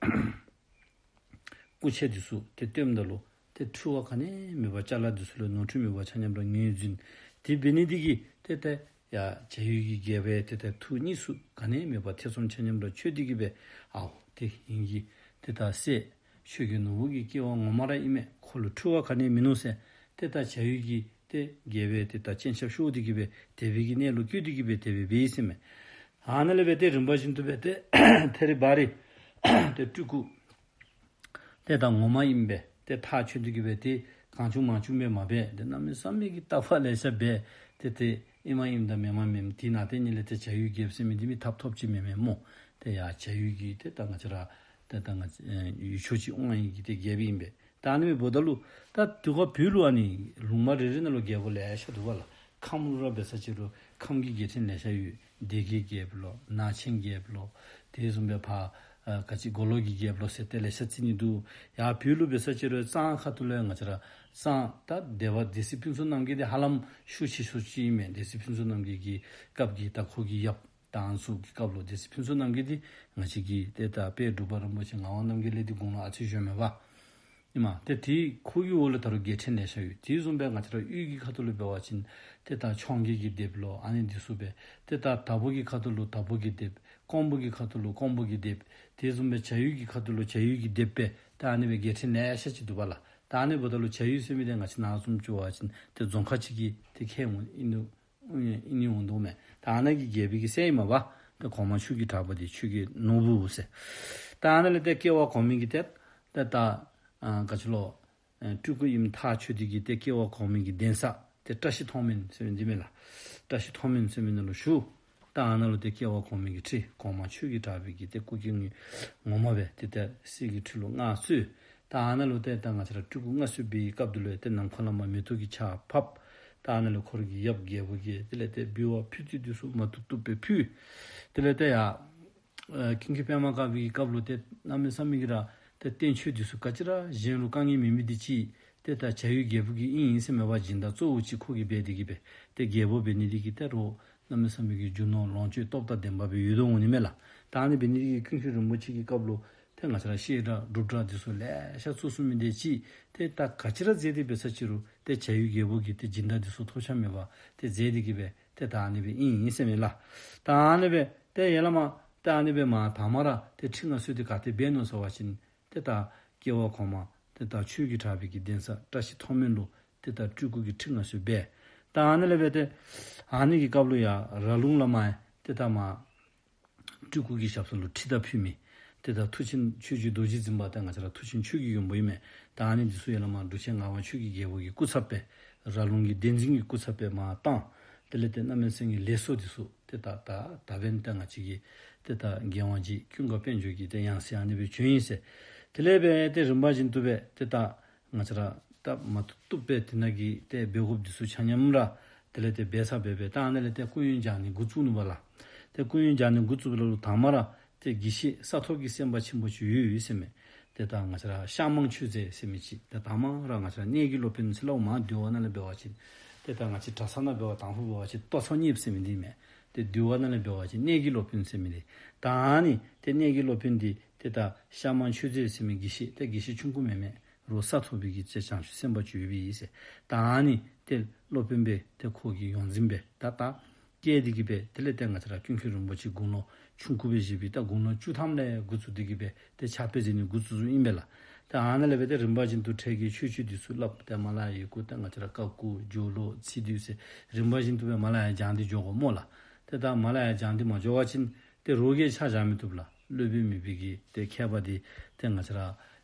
སྐུ་ཆས་འདི་ཚུ་ཏེ་སྟོནམ་ད་ལུ་ཏེ་འཁྲུལ་བ་ག་ནི་མེད་པར་ཅ་ལ་འདི་ཚུ་ལུ་ནོར་འཁྲུལ་མེད་པར་ཆ་མཉམ་ར་ངོས་འཛིན། དེ་འབད་ནི་འདི་གིས་ཏེ་ད་ཡར་བྱ་ཡུལ་གྱི་རྒྱལ་པོའི་ཏེ་ད་ཐུགས་གཉིས་སུ་ག་ནི་མེད་པར་ཐེ་ཚོམ་ཆ་མཉམ་ར་ཆོད་དེ་གིས་སྦེ་ཨའོ་ཏེ་ཨིན་གྱི་ཏེ་ད་སྲས་ཆོས་རྒྱལ་ནོར་བུ་གི་སྐྱེ་བ་ངོ་མ་ར་ཨིན་མས། ཁོ་ལུ་འཁྲུལ་བ་ག་ནི་མིན་ནུག་ཟེར། ཏེ་ད་བྱ་ཡུལ་གྱི་ཏེ་རྒྱལ་པོའི་ཏེ་ད་སྤྱན་ཆབ་ཤོར་དེ་གིས་སྦེ་དད་པའི་གི་གནས་ལུ་བཀོད་དེ་གིས་སྦེ་དེ་སྦེ་འབད་ཡི་ཟེར་མས། ཨ་ནཱ་ལས་སྦེ་ཏེ་རིམ་པ་བཞིན་དུ་སྦེ་ཏེ་ཐེ་རི་བ་རི་ཏེ་སྤྲུལ་སྐུ་ཏེ་ད་ངོ་མ་ཨིན་པས། ཏེ་ཐག་ཆོད་དེ་གིས་སྦེ་ཏེ་གང་བྱུང་མང་བྱུང་སྦེ་མ་འབད། ཏེ་གནམ་མེད་ས་མེད་ཀྱི་བརྟག་པ་ལེ་ཤ་འབད། ཏེ་ཏེ་ཨིནམ་ཨིནམ་དང་མེནམ་མེནམ། དེ་ནང་ཏེ་ཉིད་ལས་ཏེ་བྱ་ཡུལ་རྒྱལཔོ་ཟེར་མི་འདི་མི་ཐབ་ཐོབ་ཅིག་མེན་མས་སྨོ། ཏེ་ཡར་བྱ་ཡུལ་གྱི་ཏེ་ད་ང་བཅས་ར་ཏེ་ད་ང་ཨེ་ཡུལ་ཕྱོགས་ཅིག་དབང་བའི་གི་ཏེ་རྒྱལཔོ་ཨིན་པས། ད་ཨ་ནི་འབདཝ་ད་ལུ་ད་དེ་ཁར་བོད་ལུ་ཨ་ནི་ལུང་མ་རེ་རེ་ནང་ལུ་རྒྱལཔོ་ལེ་ཤ་འདུག་པ་ལགས། ཁམས་ལུ་ར་འབད་ས་ཅིག་རུང་ཁམས་ཀྱི་རྒྱལ་ཕྲན་ལེ་ཤ་ཡོད། སྡེ་དགེ་རྒྱལཔོ་ལོ་ནག་ཆེན་རྒྱལཔོ་ལོ། དེ་བཟུམ་སྦེ་ཕར་ཨ་ག་ཅི་མགོ་ལོག་གི་རྒྱལཔོ་ལོ་ཟེར་ཏེ་ལེ་ཤ་རྩི་ནི་འདུག། ཡར་བོད་ལུ་འབད་ས་ཅིག་རུང་གཙང་ཁ་ཐུག་ལུ་ཡང་ང་བཅས་ར་གཙང་ད་སྡེ་པ་སྡེ་སྲིད་ཕུན་ཚོགས་རྣམ་རྒྱལ་འདི་ཧ་ལམ་ཤུགས་ཆེ་ཤོས་ཅིག་ཨིན་མས། སྡེ་སྲིད་ཕུན་ཚོགས་རྣམ་རྒྱལ་གྱི་སྐབས་ཀྱི་ད་ཁོ་གི་ཡབ་ད་ཨ་ནི་ཚུ་གི་སྐབས་ལུ་སྡེ་སྲིད་ཕུན་ཚོགས་རྣམ་རྒྱལ་འདི་ང་བཅས་ཀྱི་ཏེ་ད་དཔལ་འབྲུག་པ་རིན་པོ་ཆེ་ངག་དབང་རྣམ་རྒྱལ་ལས་འདི་དགུང་ལོ་ཨ་ཙི་གཞོན་མས་པ། ཨིན་མས། ཏེ་དེ་ཁོ་གི་འོག་ལུ་ད་རུང་རྒྱལ་ཕྲན་ལེ་ཤ་ཡོད། དེ་བཟུམ་སྦེ་ང་བཅས་ར་དབུས་ཀྱི་ཁ་ཐུག་ལུ་འབད་བ་ཅིན་ཏེ་ད་འཕྱོངས་རྒྱས་ཀྱི་སྡེཔ་ལོ་ཨ་ནི་འདི་ཚུ་སྦེ། ཏེ་ད་དྭགས་པོ་གི་ཁ་ཐུག་ལུ་དྭགས་པོ་གི་སྡེཔ། ཀོང་པོ་གི་ཁ་ཐུག་ལུ་ཀོང་པོ་གི་སྡེཔ། དེ་བཟུམ་སྦེ་བྱ་ཡུལ་གྱི་ཁ་ཐུག་ལུ་བྱ་ཡུལ་གྱི་སྡེཔ་སྦེ་ད་ཨ་ནི་སྦེ་རྒྱལ་ཕྲན་ལེ་ཤ་ཅིག་འདུག་པ་ལགས། ད་ཨ་ནི་འབདཝ་ད་ལུ་བྱ་ཡུལ་ཟེར་མི་འདི་ང་བཅས་ནཱ་བཟུམ་ཅིག་འབད་བ་ཅིན་ཏེ་རྫོང་ཁག་ཅིག་གི་ཏེ་ཁྱད་ཨིན་ནུག། ཨིན་ནི་འོང་དོ་མས། ད་ཨ་ནཱ་གི་རྒྱལ་པོའི་གི་སྲས་ཨིན་མས་པ། ད་གོང་མ་ཆོས་ཀྱི་གྲགས་པ་འདི་ཆོས་རྒྱལ་ནོར་བུ་ཟེར། ད་ཨ་ནཱ་ལས་ཏེ་སྐྱེ་བ་གོང་མའི་གི་ཏེ་ད་ད་ཨ་ག་ཅི་ལོ་ཨ་སྤྲུལ་སྐུ་ཨིནམ་ཐག་ཆོད་དེ་གིས་ཏེ་སྐྱེ་བ་གོང་མའི་གི་གདན་ས་ཏེ་བཀྲ་ཤིས་མཐོང་སྨོན་ཟེར་མི་འདི་མས་ལགས། བཀྲ་ཤིས་མཐོང་སྨོན་ཟེར་མི་ནང་ལུ་བཞུགས། ད་ཨ་ནཱ་ལུ་ཏེ་སྐྱེ་བ་གོང་མའི་གི་ཁྲི་གོང་མ་ཆོས་ཀྱི་གྲགས་པའི་གི་ཏེ་སྐུ་སྐྱེ་ངོ་མ་སྦེ་ཏེ་ད་གསེར་གྱི་ཁྲི་ལུ་མངའ་གསོལ། ད་ཨ་ནཱ་ལུ་ཏེ་ད་ང་བཅས་ར་སྤྲུལ་སྐུ་མངའ་གསོལ་བའི་སྐབས་འདི་ལུ་ཏེ་ནམ་མཁའ་ལས་མར་མེ་ཏོག་གི་ཆརཔ་ཕབ། ད་ཨ་ནཱ་ལུ་ཁོ་རའི་གི་ཡབ་རྒྱལ་པོ་གིས་དེ་ལས་ཏེ་འབུལ་བ་ཕུལ་ཚུལ་འདི་ཚུ་མ་བཏུབ་བཏུབ་སྦེ་ཕུལ། དེ་ལས་ཏེ་ཡར་ཨ་ཀུན་མཁྱེན་པདྨ་དཀར་པོའི་གི་སྐབས་ལུ་ཏེ་གནམ་མེད་ས་མེད་ཀྱི་ར་ཏེ་བསྟན་བཅོས་འདི་ཚུ་ག་ཅི་ར་གཞན་ལུ་དཀའ་ངལ་མེད་མི་འདི་ཅིག་ ཏེ་ད་བྱ་ཡུལ་རྒྱལ་པོ་གི་ཨིན་ཨིན་ཟེར་མེན་པར་སྦྱིན་བདག་གཙོ་བོ་ཅིག་ཁོ་གིས་འབད་དེ་གིས་སྦེ་ཏེ་རྒྱལ་པོ་འབད་ནི་དེ་གིས་ཏེ་རོགས་གནམ་མེད་ས་མེད་ཀྱི་རྒྱུ་ནོར་ལོངས་སྤྱོད་སྟོབས་དང་ལྡན་པ་སྦེ་ཡོད་དོ་འོང་ནི་མས་ལགས། ད་ཨ་ནི་འབད་ནི་དེ་གིས་ཀུན་མཁྱེན་རིན་པོ་ཆེ་གི་སྐབས་ལུ་ཏེ་ང་བཅས་ར་བཤད་གྲྭ་སྒྲུབ་གྲྭ་འདི་ཚུ་ལེ་ཤ་བཙུགས་ཚུགས་མི་དེ་ཅིག་ཏེ་ད་ག་ཅི་ར་མཛད་དེ་འབད་ས་ཅི་རུང་ཏེ་བྱ་ཡུལ་རྒྱལ་པོ་གིས་ཏེ་སྦྱིན་བདག་འདི་ཚུ་ཐོབ་ཆ་མེད་པར་ཏེ་མཛད་དེ་གིས་སྦེ་ཏེ་ད་ཨ་ནི་སྦེ་ཨིན་ཨིན་ཟེར་མས་ལགས། ད་ཨ་ནི་སྦེ་ཏེ་ཡར་ལས་མར་ཏེ་ཨ་ནི་སྦེ་མར་དང་མ་ར་ཏེ་ཁྲི་མངའ་གསོལ་འདི་ག་ཏེ་འབད་ནུག་ཟེར་བ་ཅིན་ཏེ་ད་སྐྱེ་བ་གོང་མ་ཏེ་ད་ཆོས་ཀྱི་གྲགས་པའི་གི་གདན་ས་བཀྲ་ཤིས་མཐོང་སྨོན་ལུ་ཏེ་ད་སྤྲུལ་སྐུ་གི་ཁྲི་མངའ་གསོལ་འབད། ད་ཨ་ནི་ལས་འབད་ཏེ་ཨ་ནི་གི་སྐབས་ལུ་ཡར་ར་ལུང་ལས་མར་ཏེ་ད་མར་སྤྲུལ་སྐུ་གི་ཞབས་ས་ལུ་ཁྲི་དར་ཕུལ་མི་ཏེ་ད་མཐུ་ཆེན་ཆོས་རྗེ་རྡོ་རྗེ་འཛིན་པ་ཏེ་ང་བཅས་ར་མཐུ་ཆེན་ཆོས་ཀྱི་མགོན་པོ་ཨིན་མས། ད་ཨ་ནི་འདི་ཚུ་ཡར་ལས་མར་འབྲུག་ཆེན་ངག་དབང་ཆོས་ཀྱི་རྒྱལ་པོ་གི་སྐུ་ཚབ་སྦེ་ར་ལུང་གི་གདན་འཛིན་གྱི་སྐུ་ཚབ་སྦེ་མར་བཏང་། དེ་ལས་ཏེ་གནམ་མེད་ས་མེད་ཀྱི་ལེགས་སོ་འདི་ཚུ་ཏེ་ད་ད་ད་འབདན་ཏེ་ང་བཅས་ཀྱི་ཏེ་ད་རྒྱལ་དབང་རྗེ་ཀུན་དགའ་དཔལ་འབྱོར་གྱི་ཏེ་ཡང་སྲིད་ཨ་ནི་སྦེ་བྱོན་ཡི་ཟེར། དེ་ལས་འབད་ཏེ་རིམ་པ་བཞིན་དུ་སྦེ་ཏེ་ད་ང་བཅས་ར་ད་མ་བཏུབ་སྦེ་དེ་ནང་གི་ཏེ་འབད་དགོཔ་འདི་ཚུ་ཆ་མཉམ་ར་དེ་ལས་ཏེ་འབད་ས་འབད་འབད་ད་ཨ་ནི་ལས་ཏེ་སྐུ་ཡོན་སྦྱང་ནི་འགོ་བཙུགས་ནུག་པ་ལགས། ཏེ་སྐུ་ཡོན་སྦྱང་ནི་འགོ་བཙུགསཔ་ལུ་དང་མ་ར་ཏེ་དགེ་བཤེས་ས་ཐོབ་ཀྱི་སེམས་དཔའ་ཆེན་པོ་ཅིག་ཡོད་ཡོད་ཟེར་མས། ཏེ་ད་ང་བཅས་ར་ཤ་མང་མཆོད་རྫས་ཟེར་མི་ཅིག་ཏེ་དང་མ་ར་ང་བཅས་ར་གནས་ཀྱི་སློབ་དཔོན་ཟེར་སླབ་མར་འདུལ་བ་ནང་ལས་འབད་བ་ཅིན་ཏེ་ད་ང་བཅས་གྲྭ་ཚང་ནང་འབད་བ་དང་ཕུ་འབད་བ་ཅིན་ལྟོ་ཚང་གཉིས་ཟེར་མི་འདི་མས། ཏེ་འདུལ་བ་ནང་ལས་འབད་བ་ཅིན་གནས་ཀྱི་སློབ་དཔོན་ཟེར་མི་འདི། ད་ཨ་ནི་ཏེ་གནས་ཀྱི་སློབ་དཔོན་འདི་ཏེ་ད་ཤ་མང་མཆོད་རྫས་ཟེར་མི་དགེ་བཤེས་ཏེ་དགེ་བཤེས་ཆུང་ཀུ་མེན་མས། རོགས་ས་ཐོབ་པའི་གི་ཏེ་བྱང་ཆུབ་སེམས་དཔའ་ཅིག་ཡོད་པའི་ཨིན་ཟེར། ད་ཨ་ནི་ཏེ་སློབ་དཔོན་སྦེ་ཏེ་ཁོ་གི་ཡོངས་འཛིན་སྦེ་ད་ད་བསྐོས་ཏེ་གིས་སྦེ་དེ་ལས་ཏེ་ང་བཅས་ར་ཀུན་མཁྱེན་རིན་པོ་ཆེ་དགུང་ལོ་ཆུང་ཀུ་སྦེ་བཞེས་པའི་ད་དགུང་ལོ་བཅུ་ཐམ་ལས་འགོ་བཙུགས་ཏེ་གིས་སྦེ་ཏེ་ཕྱག་དཔེ་མཛད་ནི་འགོ་བཙུགས་བཙུགསཔ་ཨིན་པས་ལགས། ཏེ་ཨ་ནཱ་ལས་འབད་ཏེ་རིམ་པ་བཞིན་དུ་འཕྲལ་གྱི་ཆོས་སྤྱོད་འདི་ཚུ་བསླབ་ཏེ་མར་ལས་ཡི་གུ་ཏེ་ང་བཅས་ར་ཀ་ཁུ་སྦྱོར་ཀློག་ཚིག་སྡུད་ཟེར་རིམ་པ་བཞིན་དུ་སྦེ་མར་ལས་ཡར་སྦྱང་སྟེ་འགྱོ་དགོ་སྨོ་ལགས། ཏེ་ད་མར་ལས་ཡར་སྦྱང་སྟེ་མ་འགྱོ་བ་ཅིན་ཏེ་རོགས་ཀྱིས་ཆ་བཞག་མི་བཏུབ་ལགས། སློབ་དཔོན་མེད་པའི་གི་ཏེ་མཁས་པ་འདི་ཏེ་ང་བཅས་ར་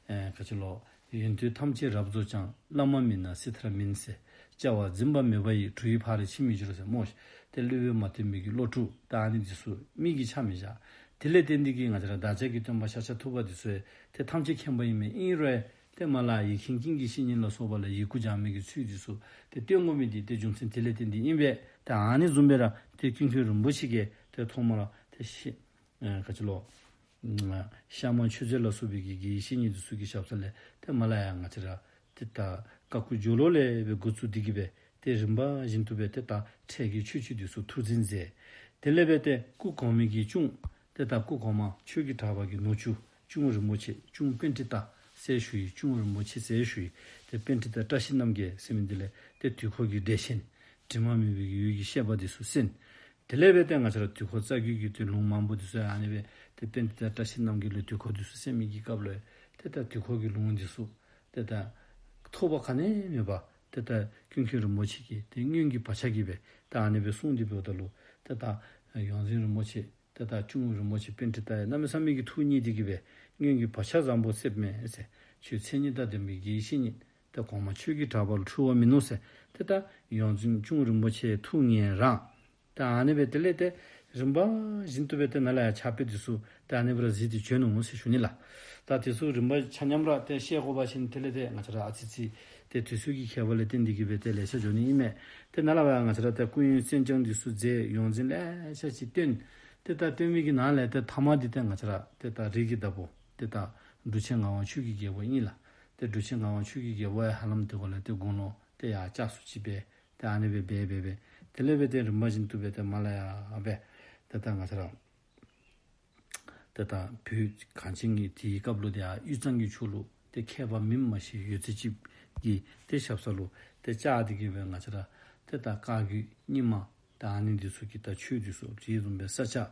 ཨེ་ག་ཅི་ལོ། ཡོན་ཏན་ཐམས་ཅད་རབ་རྫོགས་ཀྱང་། བླ་མ་མེད་ན་སྲིད་མཐར་མིན་ཟེར། བྱ་བ་འཛིན་པ་མེད་པ་ཡིས། གྲུ་ཡི་ཕ་རོལ་ཕྱིན་མི་འགྱུར་ཟེར་སྨོ་ཤིག། ཏེ་སློབ་དཔོན་མ་བསྟེན་མི་གི་སློབ་ཕྲུག་ད་ཨ་ནི་འདི་ཚུ་མིག་གིས་ཆ་མི་བཞག། དེ་ལས་བརྟེན་ཏེ་གིས་ང་བཅས་ར་བདག་ཅག་གི་སྟོན་པ་ཤཱཀྱ་ཐུབ་པ་འདི་ཚུ་ཡང་ཏེ་ཐམས་ཅད་མཁྱེན་པ་ཨིན་མས། ཨིན་རུང་ཡང་ཏེ་མར་ལས་ཡིག་མཁན་ཀུན་གྱི་བཤེས་གཉེན་ལ་སོགས་པ་ལས་ཡི་གུ་སྦྱང་མི་གི་ཚུལ་འདི་ཚུ་ཏེ་སྟོན་དགོ་མི་འདི་ཏེ་རྒྱུ་མཚན་དེ་ལས་བརྟེན་ཏེ་ཨིན་པས། ཏེ་ཨ་ནི་བཟུམ་སྦེ་ར་ཏེ་ཀུན་མཁྱེན་རིན་པོ་ཆེ་གིས་ཏེ་ཐོག་མར་ཏེ་ཤེས་ཨེ་ག་ཅི་ལོ། ཨ་ཤ་མང་མཆོད་རྫས་ལ་སོགས་པའི་གི་དགེ་བའི་བཤེས་གཉེན་འདི་ཚུ་གི་ཞབས་ས་ལས་ཏེ་མར་ལས་ཡར་ང་བཅས་ར་ཏེ་ད་ཀ་ཁུ་སྦྱོར་ཀློག་ལས་སྦེ་འགོ་བཙུགས་ཏེ་གིས་སྦེ་ཏེ་རིམ་པ་བཞིན་དུ་སྦེ་ཏེ་ད་འཕྲལ་གྱི་ཆོས་སྤྱོད་འདི་ཚུ་ཐུགས་འཛིན་མཛད། དེ་ལས་སྦེ་ཏེ་སྐུ་གོང་མའི་གི་གཅུང་ཏེ་ད་སྐུ་གོང་མ་ཆོས་ཀྱི་གྲགས་པ་གི་ནུ་གཅུང་གཅུང་རིན་པོ་ཆེ་གཅུང་པཎྜི་ཏ་ཟེར་ཞུ་ཡི། གཅུང་རིན་པོ་ཆེ་ཟེར་ཞུ་ཡི། ཏེ་པཎྜི་ཏ་བཀྲ་ཤིས་རྣམ་རྒྱལ་ཟེར་མི་འདི་ལས་ཏེ་དུས་འཁོར་གྱི་འགྲེལ་ཆེན་དྲི་མ་མེད་པའི་གི་འོད་ཀྱི་བཤད་པ་འདི་ཚུ་གསན། དེ་ལས་སྦེ་ཏེ་ང་བཅས་ར་དུས་འཁོར་རྩ་རྒྱུད་ཀྱི་ཏེ་ལུང་མང་པོ་འདི་ཚུ་ཨ་ནི་སྦེ་ཏེ་པཎྜི་ཏ་བཀྲ་ཤིས་རྣམ་རྒྱལ་ལུ་དུས་འཁོར་འདི་ཚུ་གསན་མི་གི་སྐབས་ལུ་ཏེ་ད་དུས་འཁོར་གྱི་ལུང་འདི་ཚུ་ཏེ་ད་ཐོགས་པ་ག་ནི་མེད་པར་ཏེ་ད་ཀུན་མཁྱེན་རིན་པོ་ཆེ་གིས་ཏེ་སྔོན་གྱི་བག་ཆགས་ཀྱིས་སྦེ་ད་ཨ་ནི་སྦེ་གསུངས་ཏེ་འབདཝ་ད་ལུ་ཏེ་ད་ཡོངས་འཛིན་རིན་པོ་ཆེ་ཏེ་ད་གཅུང་རིན་པོ་ཆེ་པཎྜི་ཏ་ཡང་གནམ་མེད་ས་མེད་ཀྱི་ཐུགས་མཉེས་ཏེ་གིས་སྦེ་སྔོན་གྱི་བག་ཆགས་བཟང་པོ་སེལཝ་མས་ཟེར། ཁྱོད་མཚན་ཉིད་དང་ལྡན་པའི་དགེ་བའི་བཤེས་གཉེན། ཏེ་གོང་མ་ཆོས་ཀྱི་གྲགས་པ་ལུ་འཁྲུལ་བ་མིན་ནུག་ཟེར། ཏེ་ད་ཡོངས་འཛིན་གཅུང་རིན་པོ་ཆེ་ཐུགས་མཉེས་རང་། ད་ཨ་ནི་སྦེ་དེ་ལས་ཏེ་རིམ་པ་བཞིན་དུ་སྦེ་ཏེ་ནཱ་ལས་ཡར་ཕྱག་དཔེ་འདི་ཚུ་ད་ཨ་ནི་སྦེ་ར་གཟིགས་ཏེ་བྱོན་ནུག་ཟེར་ཞུ་ནི་ལགས། ད་དེ་ཚུ་རིམ་པ་ཆ་མཉམ་ར་ཏེ་བཤད་དགོ་པ་ཅིན་དེ་ལས་ཏེ་ང་བཅས་ར་ཨ་ཙི་ཙི་ཏེ་དུས་ཚོད་ཀྱི་ཁྱད་པར་ལས་བརྟེན་ཏེ་གིས་སྦེ་ཏེ་ལེ་ཤ་འགྱོ་ནི་ཨིན་མས། ཏེ་ནཱ་ལས་ཕར་ང་བཅས་ར་ཏེ་སྐུ་ཡོན་གསན་སྦྱང་འདི་ཚུ་མཛད། ཡོངས་འཛིན་ལེ་ཤ་ཅིག་བསྟེན། ཏེ་ད་བསྟེན་མི་གི་ནང་ལས་ཏེ་ཐ་མ་འདི་ཏེ་ང་བཅས་ར་ཏེ་ད་རིགས་ཀྱི་བདག་པོ་ཏེ་ད་འབྲུག་ཆེན་ངག་དབང་ཆོས་ཀྱི་རྒྱལ་པོ་ཨིན་ལགས། ཏེ་འབྲུག་ཆེན་ངག་དབང་ཆོས་ཀྱི་རྒྱལ་པོ་ཡང་ཧ་ལམ་དེ་ཁར་ལས་ཏེ་དགུང་ལོ་ཏེ་ཡར་བཅག་སུ་ཅིག་སྦེ་ཏེ་ཨ་ནི་སྦེ་འབད་འབད་འབད་དེ་ལས་སྦེ་ཏེ་རིམ་པ་བཞིན་དུ་སྦེ་ཏེ་མར་ལས་ཡར་སྦེ་ཏེ་ད་ང་བཅས་ར་ཏེ་ད་བོད་གངས་ཅན་གྱི་དེའི་སྐབས་ལུ་ཏེ་ཡར་དབུས་གཙང་གི་ཕྱོགས་ལུ་ཏེ་མཁས་པ་མི་མང་ཞིག་ཡོད་ཚད་ཅིག་གི་ཏེ་ཞབས་ས་ལུ་ཏེ་བཅར་ཏེ་གིས་སྦེ་ང་བཅས་ར་ཏེ་ད་བཀའ་བརྒྱུད་རྙིང་མ་ད་ཨ་ནི་འདི་ཚུ་གི་ད་ཆོས་འདི་ཚུ་རྗེ་བཙུན་པའི་ས་སྐྱ་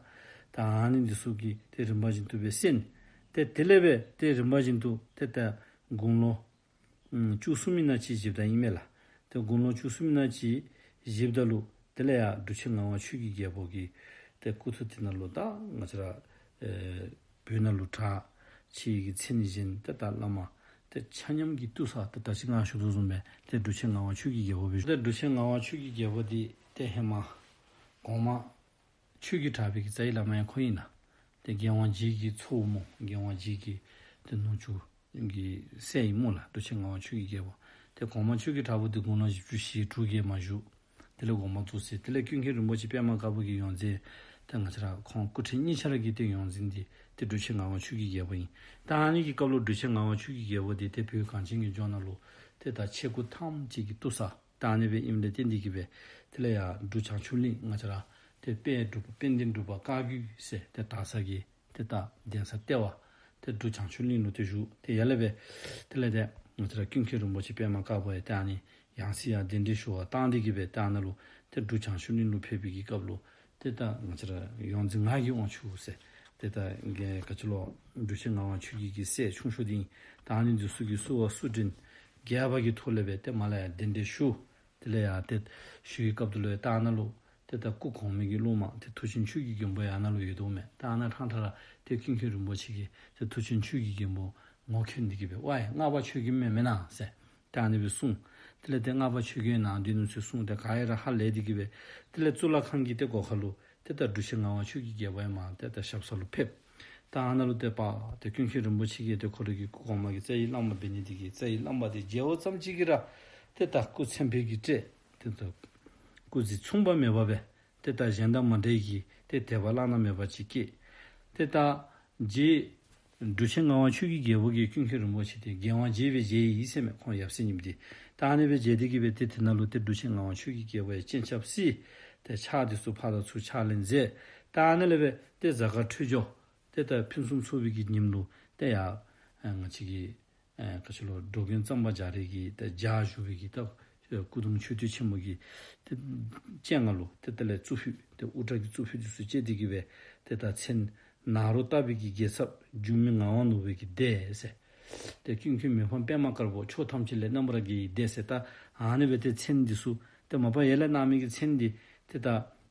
ད་ཨ་ནི་འདི་ཚུ་གི་ཏེ་རིམ་པ་བཞིན་དུ་སྦེ་གསན། ཏེ་དེ་ལས་སྦེ་ཏེ་རིམ་པ་བཞིན་དུ་ཏེ་ད་དགུང་ལོ་ཨམ་བཅུ་གསུམ་ཨིན་ན་ཅིག་བཞེསཔ་ད་ཨིན་མས་ལགས། ཏེ་དགུང་ལོ་བཅུ་གསུམ་ཨིན་ན་ཅིག་བཞེསཔ་ད་ལུ་དེ་ལས་ཡར་འབྲུག་ཆེན་ངག་དབང་ཆོས་ཀྱི་རྒྱལ་པོ་གི་ཏེ་སྐུ་ཐོག་དེ་ནང་ལུ་ད་ང་བཅས་ར་ཨེ་བོད་ནང་ལུ་གྲགས་ཆེ་བའི་གི་མཚན་གཞན་ཏེ་ད་བླ་མ་ཏེ་ཆ་མཉམ་གྱི་ཏུ་ས་ཏེ་ད་ཅི་ང་ཞུ་དོ་བཟུམ་སྦེ་ཏེ་འབྲུག་ཆེན་ངག་དབང་ཆོས་ཀྱི་རྒྱལ་པོ་སྦེ་ཞུ། ཏེ་འབྲུག་ཆེན་ངག་དབང་ཆོས་ཀྱི་རྒྱལ་པོ་འདི་ཏེ་ཧེ་མ་གོང་མ་ཆོས་ཀྱི་གྲགས་པའི་གི་རྩ་བའི་བླ་མ་ཡང་ཁོ་ཨིན་ལགས། ཏེ་རྒྱལ་དབང་རྗེ་གི་ཚ་བོ་སྨོ། རྒྱལ་དབང་རྗེ་གི་ཏེ་ནུ་གཅུང་གི་སྲས་ཨིན་སྨོ་ལགས། འབྲུག་ཆེན་ངག་དབང་ཆོས་ཀྱི་རྒྱལ་པོ། ཏེ་གོང་མ་ཆོས་ཀྱི་གྲགས་པ་འདི་དགུང་ལོ་བཞི་བཅུ་ཞེ་དྲུག་བརྒལ་མ་བཞུགས། དེ་ལས་དགོངས་པ་རྫོགས་ཟེར། དེ་ལས་ཀུན་མཁྱེན་རིན་པོ་ཆེ་པདྨ་དཀར་པོ་གི་ཡོངས་འཛིན་ཏེ་ང་བཅས་ར་ཁོང་སྐུ་ཕྲེང་གཉིས་ཆ་ར་གི་ཏེ་ཡོངས་འཛིན་འདི་ཏེ་འབྲུག་ཆེན་ངག་དབང་ཆོས་ཀྱི་རྒྱལ་པོ་ཨིན། ད་ཨ་ནི་གི་སྐབས་ལུ་འབྲུག་ཆེན་ངག་དབང་ཆོས་ཀྱི་རྒྱལ་པོ་འདི་ཏེ་བོད་གངས་ཅན་གྱི་ལྗོངས་ནང་ལུ་ ཏེ་ད་ཆས་གོས་ཐམས་ཅད་ཀྱི་བཏུ་ས། ད་ཨ་ནི་སྦེ་ཨིནམ་ལས་བརྟེན་ཏེ་གིས་སྦེ་དེ་ལས་ཡར་འབྲུག་བྱང་ཆུབ་གླིང་ང་བཅས་ར་ཏེ་དཔལ་འབྲུག་པ་དཔལ་ལྡན་འབྲུག་པ་བཀའ་བརྒྱུད་ཟེར་ཏེ་དར་ས་གི་ཏེ་ད་གདན་ས་ལྟེ་བ་ཏེ་འབྲུག་བྱང་ཆུབ་གླིང་ལུ་ཏེ་བཞུགས། ཏེ་ཡར་ལས་སྦེ་དེ་ལས་ཏེ་ང་བཅས་ར་ཀུན་མཁྱེན་རིན་པོ་ཆེ་པདྨ་དཀར་པོ་ཡང་ཏེ་ཨ་ནི་ཡང་སྲིད་ཡར་གདན་འདྲེན་ཞུ་བར་བཏང་སྟེ་གིས་སྦེ་ཏེ་ཨ་ནཱ་ལུ་ཏེ་འབྲུག་བྱང་ཆུབ་གླིང་ལུ་ཕེབས་པའི་གི་སྐབས་ལུ་ཏེ་ད་ང་བཅས་ར་ཡོངས་འཛིན་ངག་གི་དབང་ཕྱུག་ཟེར་ཏེ་ད་ག་ཅི་ལོ་འབྲུག་ཆེན་ངག་དབང་ཆོས་རྒྱལ་གྱི་སྲས་ཆུང་ཤོས་འདི་ཨིན། ད་ཨ་ནི་འདི་ཚུ་གིས་བསུ་བ་བསུ་འདྲེན་རྒྱས་པ་གི་ཐོག་ལས་སྦེ་ཏེ་མར་ལས་ཡར་གདན་འདྲེན་ཞུ། དེ་ལས་ཡར་ཏེ་ཞུ་བའི་སྐབས་དེ་ལུ་ཡང་ད་ཨ་ནཱ་ལུ་ཏེ་ད་སྐུ་གོང་མའི་གི་སློབ་མ་ཏེ་མཐུ་ཆེན་ཆོས་ཀྱི་མགོན་པོ་ཡང་ཨ་ནཱ་ལུ་ཡོད་དོ་མས། ད་ཨ་ནཱ་ཕྲང་ཕྲང་ར་ཏེ་ཀུན་མཁྱེན་རིན་པོ་ཆེ་གིས་ཏེ་མཐུ་ཆེན་ཆོས་ཀྱི་མགོན་པོ་ངོ་འཁྱོལ་ཏེ་གིས་སྦེ་ཝའི་སྔགས་པ་ཆོས་རྒྱལ་མེན་མེན་ན་ཟེར་ཏེ་ཨ་ནི་སྦེ་གསུངས། དེ་ལས་ཏེ་སྔགས་པ་ཆོས་རྒྱལ་ནང་འདི་ནུག་ཟེར་གསུངས། ཏེ་ག་ཡེ་ར་ཧ་ལས་ཏེ་གིས་སྦེ་དེ་ལས་གཙུག་ལག་ཁང་གི་ཏེ་སྒོ་ཁ་ལུ་ཏེ་ད་འབྲུག་ཆེན་ངག་དབང་ཆོས་ཀྱི་རྒྱལ་པོ་ཡང་མར་ཏེ་ད་ཞབས་ས་ལུ་ཕེབས། ད་ཨ་ནཱ་ལུ་ཏེ་པ་ཏེ་ཀུན་མཁྱེན་རིན་པོ་ཆེ་གིས་ཏེ་ཁོ་རའི་གི་སྐུ་གོང་མ་གི་རྩ་བའི་བླ་མ་འབད་ནི་འདི་གིས་རྩ་བའི་བླ་མ་འདི་མཇལ་བ་ཙམ་ཅིག་གིས་ར་ཏེ་ད་སྐུ་མཚན་དཔེ་གིས་སྤྲས། ཏེ་ད་སྐུ་གཟི་མཚུངས་པ་མེད་པ་སྦེ་ཏེ་ད་གཞན་དང་མ་འདྲ་བའི་གི་ཏེ་དད་པ་བླ་ན་མེད་པ་ཅིག་སྐྱེས། ཏེ་ད་རྗེ་འབྲུག་ཆེན་ངག་དབང་ཆོས་ཀྱི་རྒྱལ་པོ་གིས་ཀུན་མཁྱེན་རིན་པོ་ཆེ་འདི་རྒྱལ་དབང་རྗེ་སྦེ་མཇལ་ཡི་ཟེར་མས། ཁོང་ཡབ་སྲས་གཉིསཔོ་འདི་ད་ཨ་ནི་སྦེ་མཇལ་ཏེ་གིས་སྦེ་ཏེ་དེ་ནང་ལུ་ཏེ་འབྲུག་ཆེན་ངག་དབང་ཆོས་ཀྱི་རྒྱལ་པོ་ཡང་སྤྱན་ཆབ་བསིལ། ཏེ་ཕྱག་འདི་ཚུ་ཕར་དང་ཚུར་ཕྱག་ལེན་མཛད། ད་ཨ་ནི་ལས་སྦེ་ཏེ་གཟའ་སྐར་འཕྲོད་སྦྱོར་ཏེ་ད་ཕུན་སུམ་ཚོགས་པའི་གི་ཉིནམ་ལུ་ཏེ་ཡར་ཨ་ང་བཅས་ཀྱི་ཨ་ག་ཅི་ལོ་འགྲོ་མགོན་གཙང་པ་རྒྱ་རས་ཀྱིས་ཏེ་མཇལ་བཞུགས་པའི་གི་ད་སྐུ་གདུང་མཆོད་རྟེན་ཆེན་མོ་གི་ཏེ་སྤྱན་སྔར་ལུ་ཏེ་དེ་ལས་གཙུག་ཕུད་ཏེ་དབུ་སྐྲ་གི་གཙུག་ཕུད་འདི་ཚུ་བཅད་དེ་གིས་སྦེ་ཏེ་ད་མཚན་ནཱ་རོ་ཏ་པའི་གི་རྒྱལ་ཚབ་འགྱུར་མེད་ངག་དབང་ནོར་བུའི་གི་སྡེ་ཟེར། ཏེ་ཀུན་མཁྱེན་མི་ཕམ་པདྨ་དཀར་པོ་ཕྱོགས་ཐམས་ཅད་ལས་རྣམ་པར་རྒྱལ་བའི་སྡེ་ཟེར། ད་ཨ་ནི་སྦེ་ཏེ་མཚན་འདི་ཚུ་ཏེ་མ་པ་ཡར་ལས་གནང་མི་གི་མཚན་འདི་ཏེ་ད་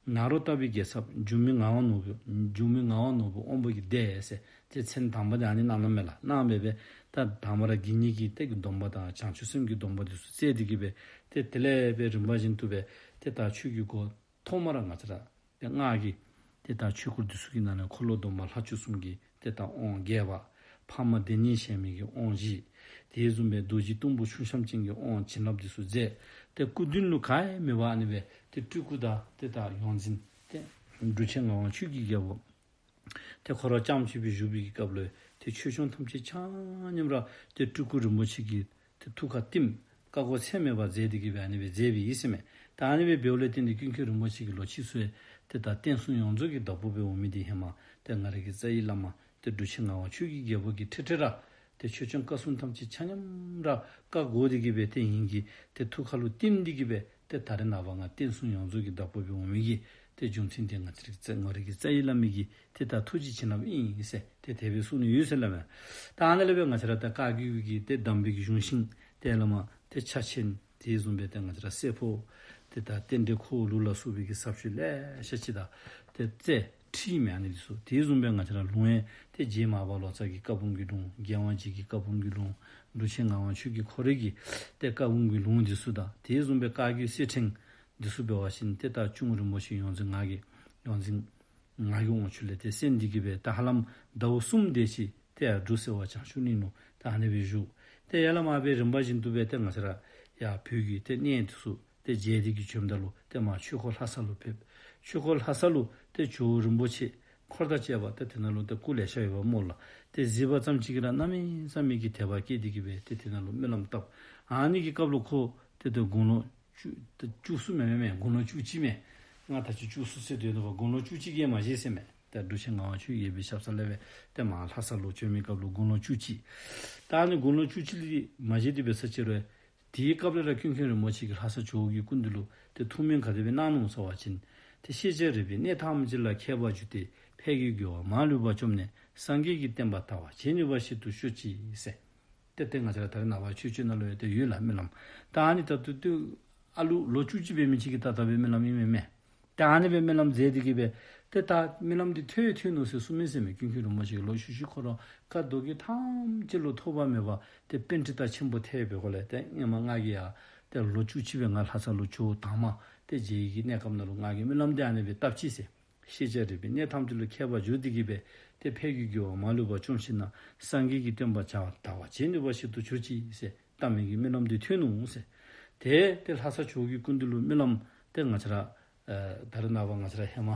ནཱ་རོ་ཏ་པའི་རྒྱལ་ཚབ་འགྱུར་མེད་ངག་དབང་ནོར་བུ་འགྱུར་མེད་ངག་དབང་ནོར་བུ་དབང་པོ་གི་སྡེ་ཟེར། ཏེ་མཚན་དང་པ་འདི་ཨ་ནི་གནང་གནངམ་མས་ལགས། གནང་སྦེ་སྦེ་ད་དང་པ་ར་དགེ་བསྙེན་གྱི་ཏེ་གི་སྡོམ་པ་དང་བྱང་ཆུབ་སེམས་ཀྱི་སྡོམ་པ་འདི་ཚུ་བསྩལ་ཏེ་གིས་སྦེ་ཏེ་དེ་ལས་སྦེ་རིམ་པ་བཞིན་དུ་སྦེ་ཏེ་ད་ཆོས་ཀྱི་སྒོ་ཐོག་མར་ང་བཅས་ར་ཏེ་སྔགས་ཀྱི་ཏེ་ད་ཆོས་སྐོར་འདི་ཚུ་གི་ནང་ལས་འཁོར་ལོ་སྡོམ་པ་ལྷ་བཅུ་གསུམ་གྱི་ཏེ་ད་དབང་བརྒྱད་པ། ཕ་མ་སྡེ་གཉིས་གཞན་མི་གི་དབང་བཞི། དེ་བཟུམ་སྦེ་རྡོ་རྗེ་གཏུམ་པོ་ཆུ་ཤམ་ཅན་གྱི་དབང་བྱིན་རླབས་འདི་ཚུ་མཛད། ཏེ་སྐུ་མདུན་ལུ་ག་ཡང་མེད་པར་ཨ་ནི་སྦེ་ཏེ་སྤྲུལ་སྐུ་དང་ཏེ་ད་ཡོངས་འཛིན་ཏེ་འབྲུག་ཆེན་ངག་དབང་ཆོས་ཀྱི་རྒྱལ་པོ་ཏེ་ཁོ་ར་རྐྱངམ་གཅིག་སྦེ་བཞུགས་པའི་གི་སྐབས་ལུ་ཏེ་ཆོས་སྐྱོང་ཐམས་ཅད་ཆ་མཉམ་ར་ཏེ་སྤྲུལ་སྐུ་རིན་པོ་ཆེ་གི་ཏེ་ཐུགས་ཁར་བསྟིམ་བཀའ་བསྒོ་ཚད་མེད་པར་མཛད་དེ་གིས་སྦེ་ཨ་ནི་སྦེ་མཛད་པའི་ཨིན་ཟེར་མས། ད་ཨ་ནི་སྦེ་འབདཝ་ལས་བརྟེན་ཏེ་ཀུན་མཁྱེན་རིན་པོ་ཆེ་གི་ལོ་ཕྱུགས་ཚུ་ཡང་ཏེ་ད་བསྟན་སྲུང་ཡོངས་རྫོགས་ཀྱི་བདག་པོ་སྦེ་འོང་མི་འདི་ཧེ་མ་ཏེ་ང་རའི་གི་རྩ་བའི་བླ་མ་ཏེ་འབྲུག་ཆེན་ངག་དབང་ཆོས་ཀྱི་རྒྱལ་པོ་གིས་ཁྲེ་ཁྲེ་ར་ཏེ་ཆོས་སྐྱོང་བཀའ་སྲུང་ཐམས་ཅད་ཆ་མཉམ་ར་བཀའ་བསྒོ་སྟེ་གིས་སྦེ་ཏེ་ཨིན་གྱི་ཏེ་ཐུགས་ཁ་ལུ་བསྟིམ་སྟེ་གིས་སྦེ་ཏེ་ད་རེས་ནངས་པ་ང་བསྟན་སྲུང་ཡོངས་རྫོགས་ཀྱི་བདག་པོ་སྦེ་འོང་མི་གི་ཏེ་རྒྱུ་མཚན་འདི་ང་བཅས་རའི་རྩ་ང་རའི་གི་རྩ་བའི་བླ་མའི་གི་ཏེ་ད་ཐུགས་རྗེ་བྱིན་རླབས་ཨིན་ཟེར་ཏེ་དེ་སྦེ་གསུངས་ནི་ཡོད་ཟེར་སླབ་མས། ད་ཨ་ནཱ་ལས་སྦེ་ང་བཅས་ར་ད་བཀའ་བརྒྱུད་ཀྱི་ཏེ་གདམས་པའི་གི་གཞུང་ཤིང་ཏེ་བླ་མ་ཏེ་ཕྱག་ཆེན་དེ་བཟུམ་སྦེ་ཏེ་ང་བཅས་ར་སྲས་ཕོ་ཏེ་ད་རྟེན་འབྲེལ་ཁོ་ལུགས་ལ་སོགས་པའི་གི་ཟབ་ཆོས་ལེ་ཤ་ཅིག་ད་ཏེ་རྩོད་ཁྲིད་མི་ཨ་ནི་འདི་ཚུ་དེ་བཟུམ་སྦེ་ང་བཅས་ར་ལུང་ཡང་ཏེ་རྗེ་མར་པ་ལོ་ཙཱ་གི་བཀའ་འབུམ་གྱི་ལུང་རྒྱལ་དབང་རྗེ་གི་བཀའ་འབུམ་གྱི་ལུང་འབྲུག་ཆེན་ངག་དབང་ཆོས་ཀྱི་ཁོ་རའི་གི་ཏེ་བཀའ་འབུམ་གྱི་ལུང་འདི་ཚུ་དང་དེ་བཟུམ་སྦེ་བཀའ་བརྒྱུད་གསེར་ཕྲེང་འདི་ཚུ་འབད་བ་ཅིན་ཏེ་ད་གཅུང་རིན་པོ་ཆེ་ཡོངས་འཛིན་ངག་གི་ཡོངས་འཛིན་ངག་གི་དབང་ཕྱུག་ལས་ཏེ་གསན་ཏེ་གིས་སྦེ་ད་ཧ་ལམ་ཟླཝ་གསུམ་དེ་ཅིག་ཏེ་ཡར་འབྲུག་སེ་བ་བྱང་ཆུབ་གླིང་ལུ་ད་ཨ་ནི་སྦེ་བཞུགས། ཏེ་ཡར་ལས་མར་སྦེ་རིམ་པ་བཞིན་དུ་སྦེ་ཏེ་ང་བཅས་ར་ཡར་བོད་ཀྱི་ཏེ་གནས་འདི་ཚུ་ཏེ་མཇལ་ཏེ་གིས་བྱོནམ་ད་ལུ་ཏེ་མར་ཆོས་འཁོར་ལྷ་ས་ལུ་ཕེབས། ཆོས་འཁོར་ལྷ་ས་ལུ་ཏེ་ཇོ་བོ་རིན་པོ་ཆེ་འཁོར་དང་བཅས་པ་ཏེ་དེ་ནང་ལུ་ཏེ་སྐུ་ལེ་ཤ་ཡོདཔ་སྨོ་ལགས། ཏེ་གཟིགས་པ་ཙམ་ཅིག་གིས་ར་གནམ་མེད་ས་མེད་ཀྱི་དད་པ་སྐྱེས་ཏེ་གིས་སྦེ་ཏེ་དེ་ནང་ལུ་སྨོན་ལམ་བཏབ། ཨ་ནི་གི་སྐབས་ལུ་ཁོ་ཏེ་ཏེ་དགུང་ལོ་བཅུ་ཏེ་བཅུ་གསུམ་མེན་མེན་མེན་དགུང་ལོ་བཅུ་གཅིག་མས། ང་ད་ཅི་བཅུ་གསུམ་ཟེར་སྡོད་ནུག་པ། དགུང་ལོ་བཅུ་གཅིག་གིས་མ་བཞེས་ཟེར་མས། ཏེ་འབྲུག་ཆེན་ངག་དབང་ཆོས་རྒྱལ་པོའི་ཞབས་ས་ལས་སྦེ་ཏེ་མར་ལྷ་ས་ལུ་བྱོན་མི་སྐབས་ལུ་དགུང་ལོ་བཅུ་གཅིག། ད་ཨ་ནི་དགུང་ལོ་བཅུ་གཅིག་ལས་མ་བཞེས་ཏེ་འབད་ས་ཅིག་རུང་དེའི་སྐབས་ལས་ར་ཀུན་མཁྱེན་རིན་པོ་ཆེ་གིས་ལྷ་ས་ཇོ་བོ་གི་སྐུ་མདུན་ལུ་ཏེ་ཐུགས་སྨོན་ག་དེ་སྦེ་གནང་ནུག་ཟེར་བ་ཅིན་ཏེ་ཤེས་བྱ་རིག་པའི་གནས་ཐམས་ཅད་ལ་མཁས་པར་གྱུར་ཏེ་ཕས་ཀྱི་རྒོལ་བ་མ་ལུས་པ་བཅོམ་ནས་སངས་རྒྱས་ཀྱི་བསྟན་པ་དར་བར་བྱེད་ནུས་པ་ཞིག་ཏུ་ཤོག་ཅིག་ཟེར། ཏེ་ཏེ་ང་བཅས་ར་ད་རེས་ནངས་པ་ཆོས་སྤྱོད་ནང་ལུ་ཡང་ཏེ་ཡོད་ལགས་སྨོན་ལམ། ད་ཨ་ནི་ད་ལྟོ་ཏེ་ཨ་ལུ་ལོ་བཅུ་གཅིག་འབད་མི་ཅིག་གིས་བཏབ་བཏབ་པའི་སྨོན་ལམ་ཨིན་མས་མས། ད་ཨ་ནི་སྦེ་སྨོན་ལམ་མཛད་དེ་གིས་སྦེ་ཏེ་ད་སྨོན་ལམ་འདི་ཐོས་ཐོས་ནུག་ཟེར་གསུངས་མི་ཟེར་མས། ཀུན་མཁྱེན་རིན་པོ་ཆེ་གིས་ལོག་ཤུལ་ཤུལ་ཁོ་ར་བཀའ་མདོ་རྒྱུད་ཐམས་ཅད་ལུ་ཐོགས་པ་མེད་པར་ཏེ་པཎྜི་ཏ་ཆེན་པོ་ཐལ་བའི་སྒོ་ལས་ཏེ་སྔོན་མ་ང་གིས་ཡང་ཏེ་ལོ་བཅུ་གཅིག་སྦེ་ང་ལྷ་ས་ལུ་ཇོ་བོ་དང་པ་ཏེ་མཇལ་བའི་གི་གནས་སྐབས་ནང་ལུ་ང་གིས་སྨོན་ལམ་འདི་ཨ་ནི་སྦེ་བཏབ་ཅི་ཟེར། ཤེས་བྱ་རིག་པའི་གནས་ཐམས་ཅད་ལུ་མཁས་པར་གྱུར་ཏེ་གིས་སྦེ་ཏེ་ཕས་ཀྱི་རྒོལ་བ་མ་ལུས་པ་བཅོམ་ཤིག་ན། སངས་རྒྱས་ཀྱི་བསྟན་པ་དར་བར་བྱེད་ནུས་པ་ཞིག་ཏུ་གྱུར་ཅིག་ཟེར་བཏབ་མི་གི་སྨོན་ལམ་འདི་ཐོས་ནུག་ཟེར། ཏེ་ཏེ་ལྷ་ས་ཇོ་བོ་གི་སྐུ་མདུན་ལུ་སྨོན་ལམ་ཏེ་ང་བཅས་ར་ཨ་ད་རེས་ནངས་པ་ང་བཅས་ར་ཧེ་མ་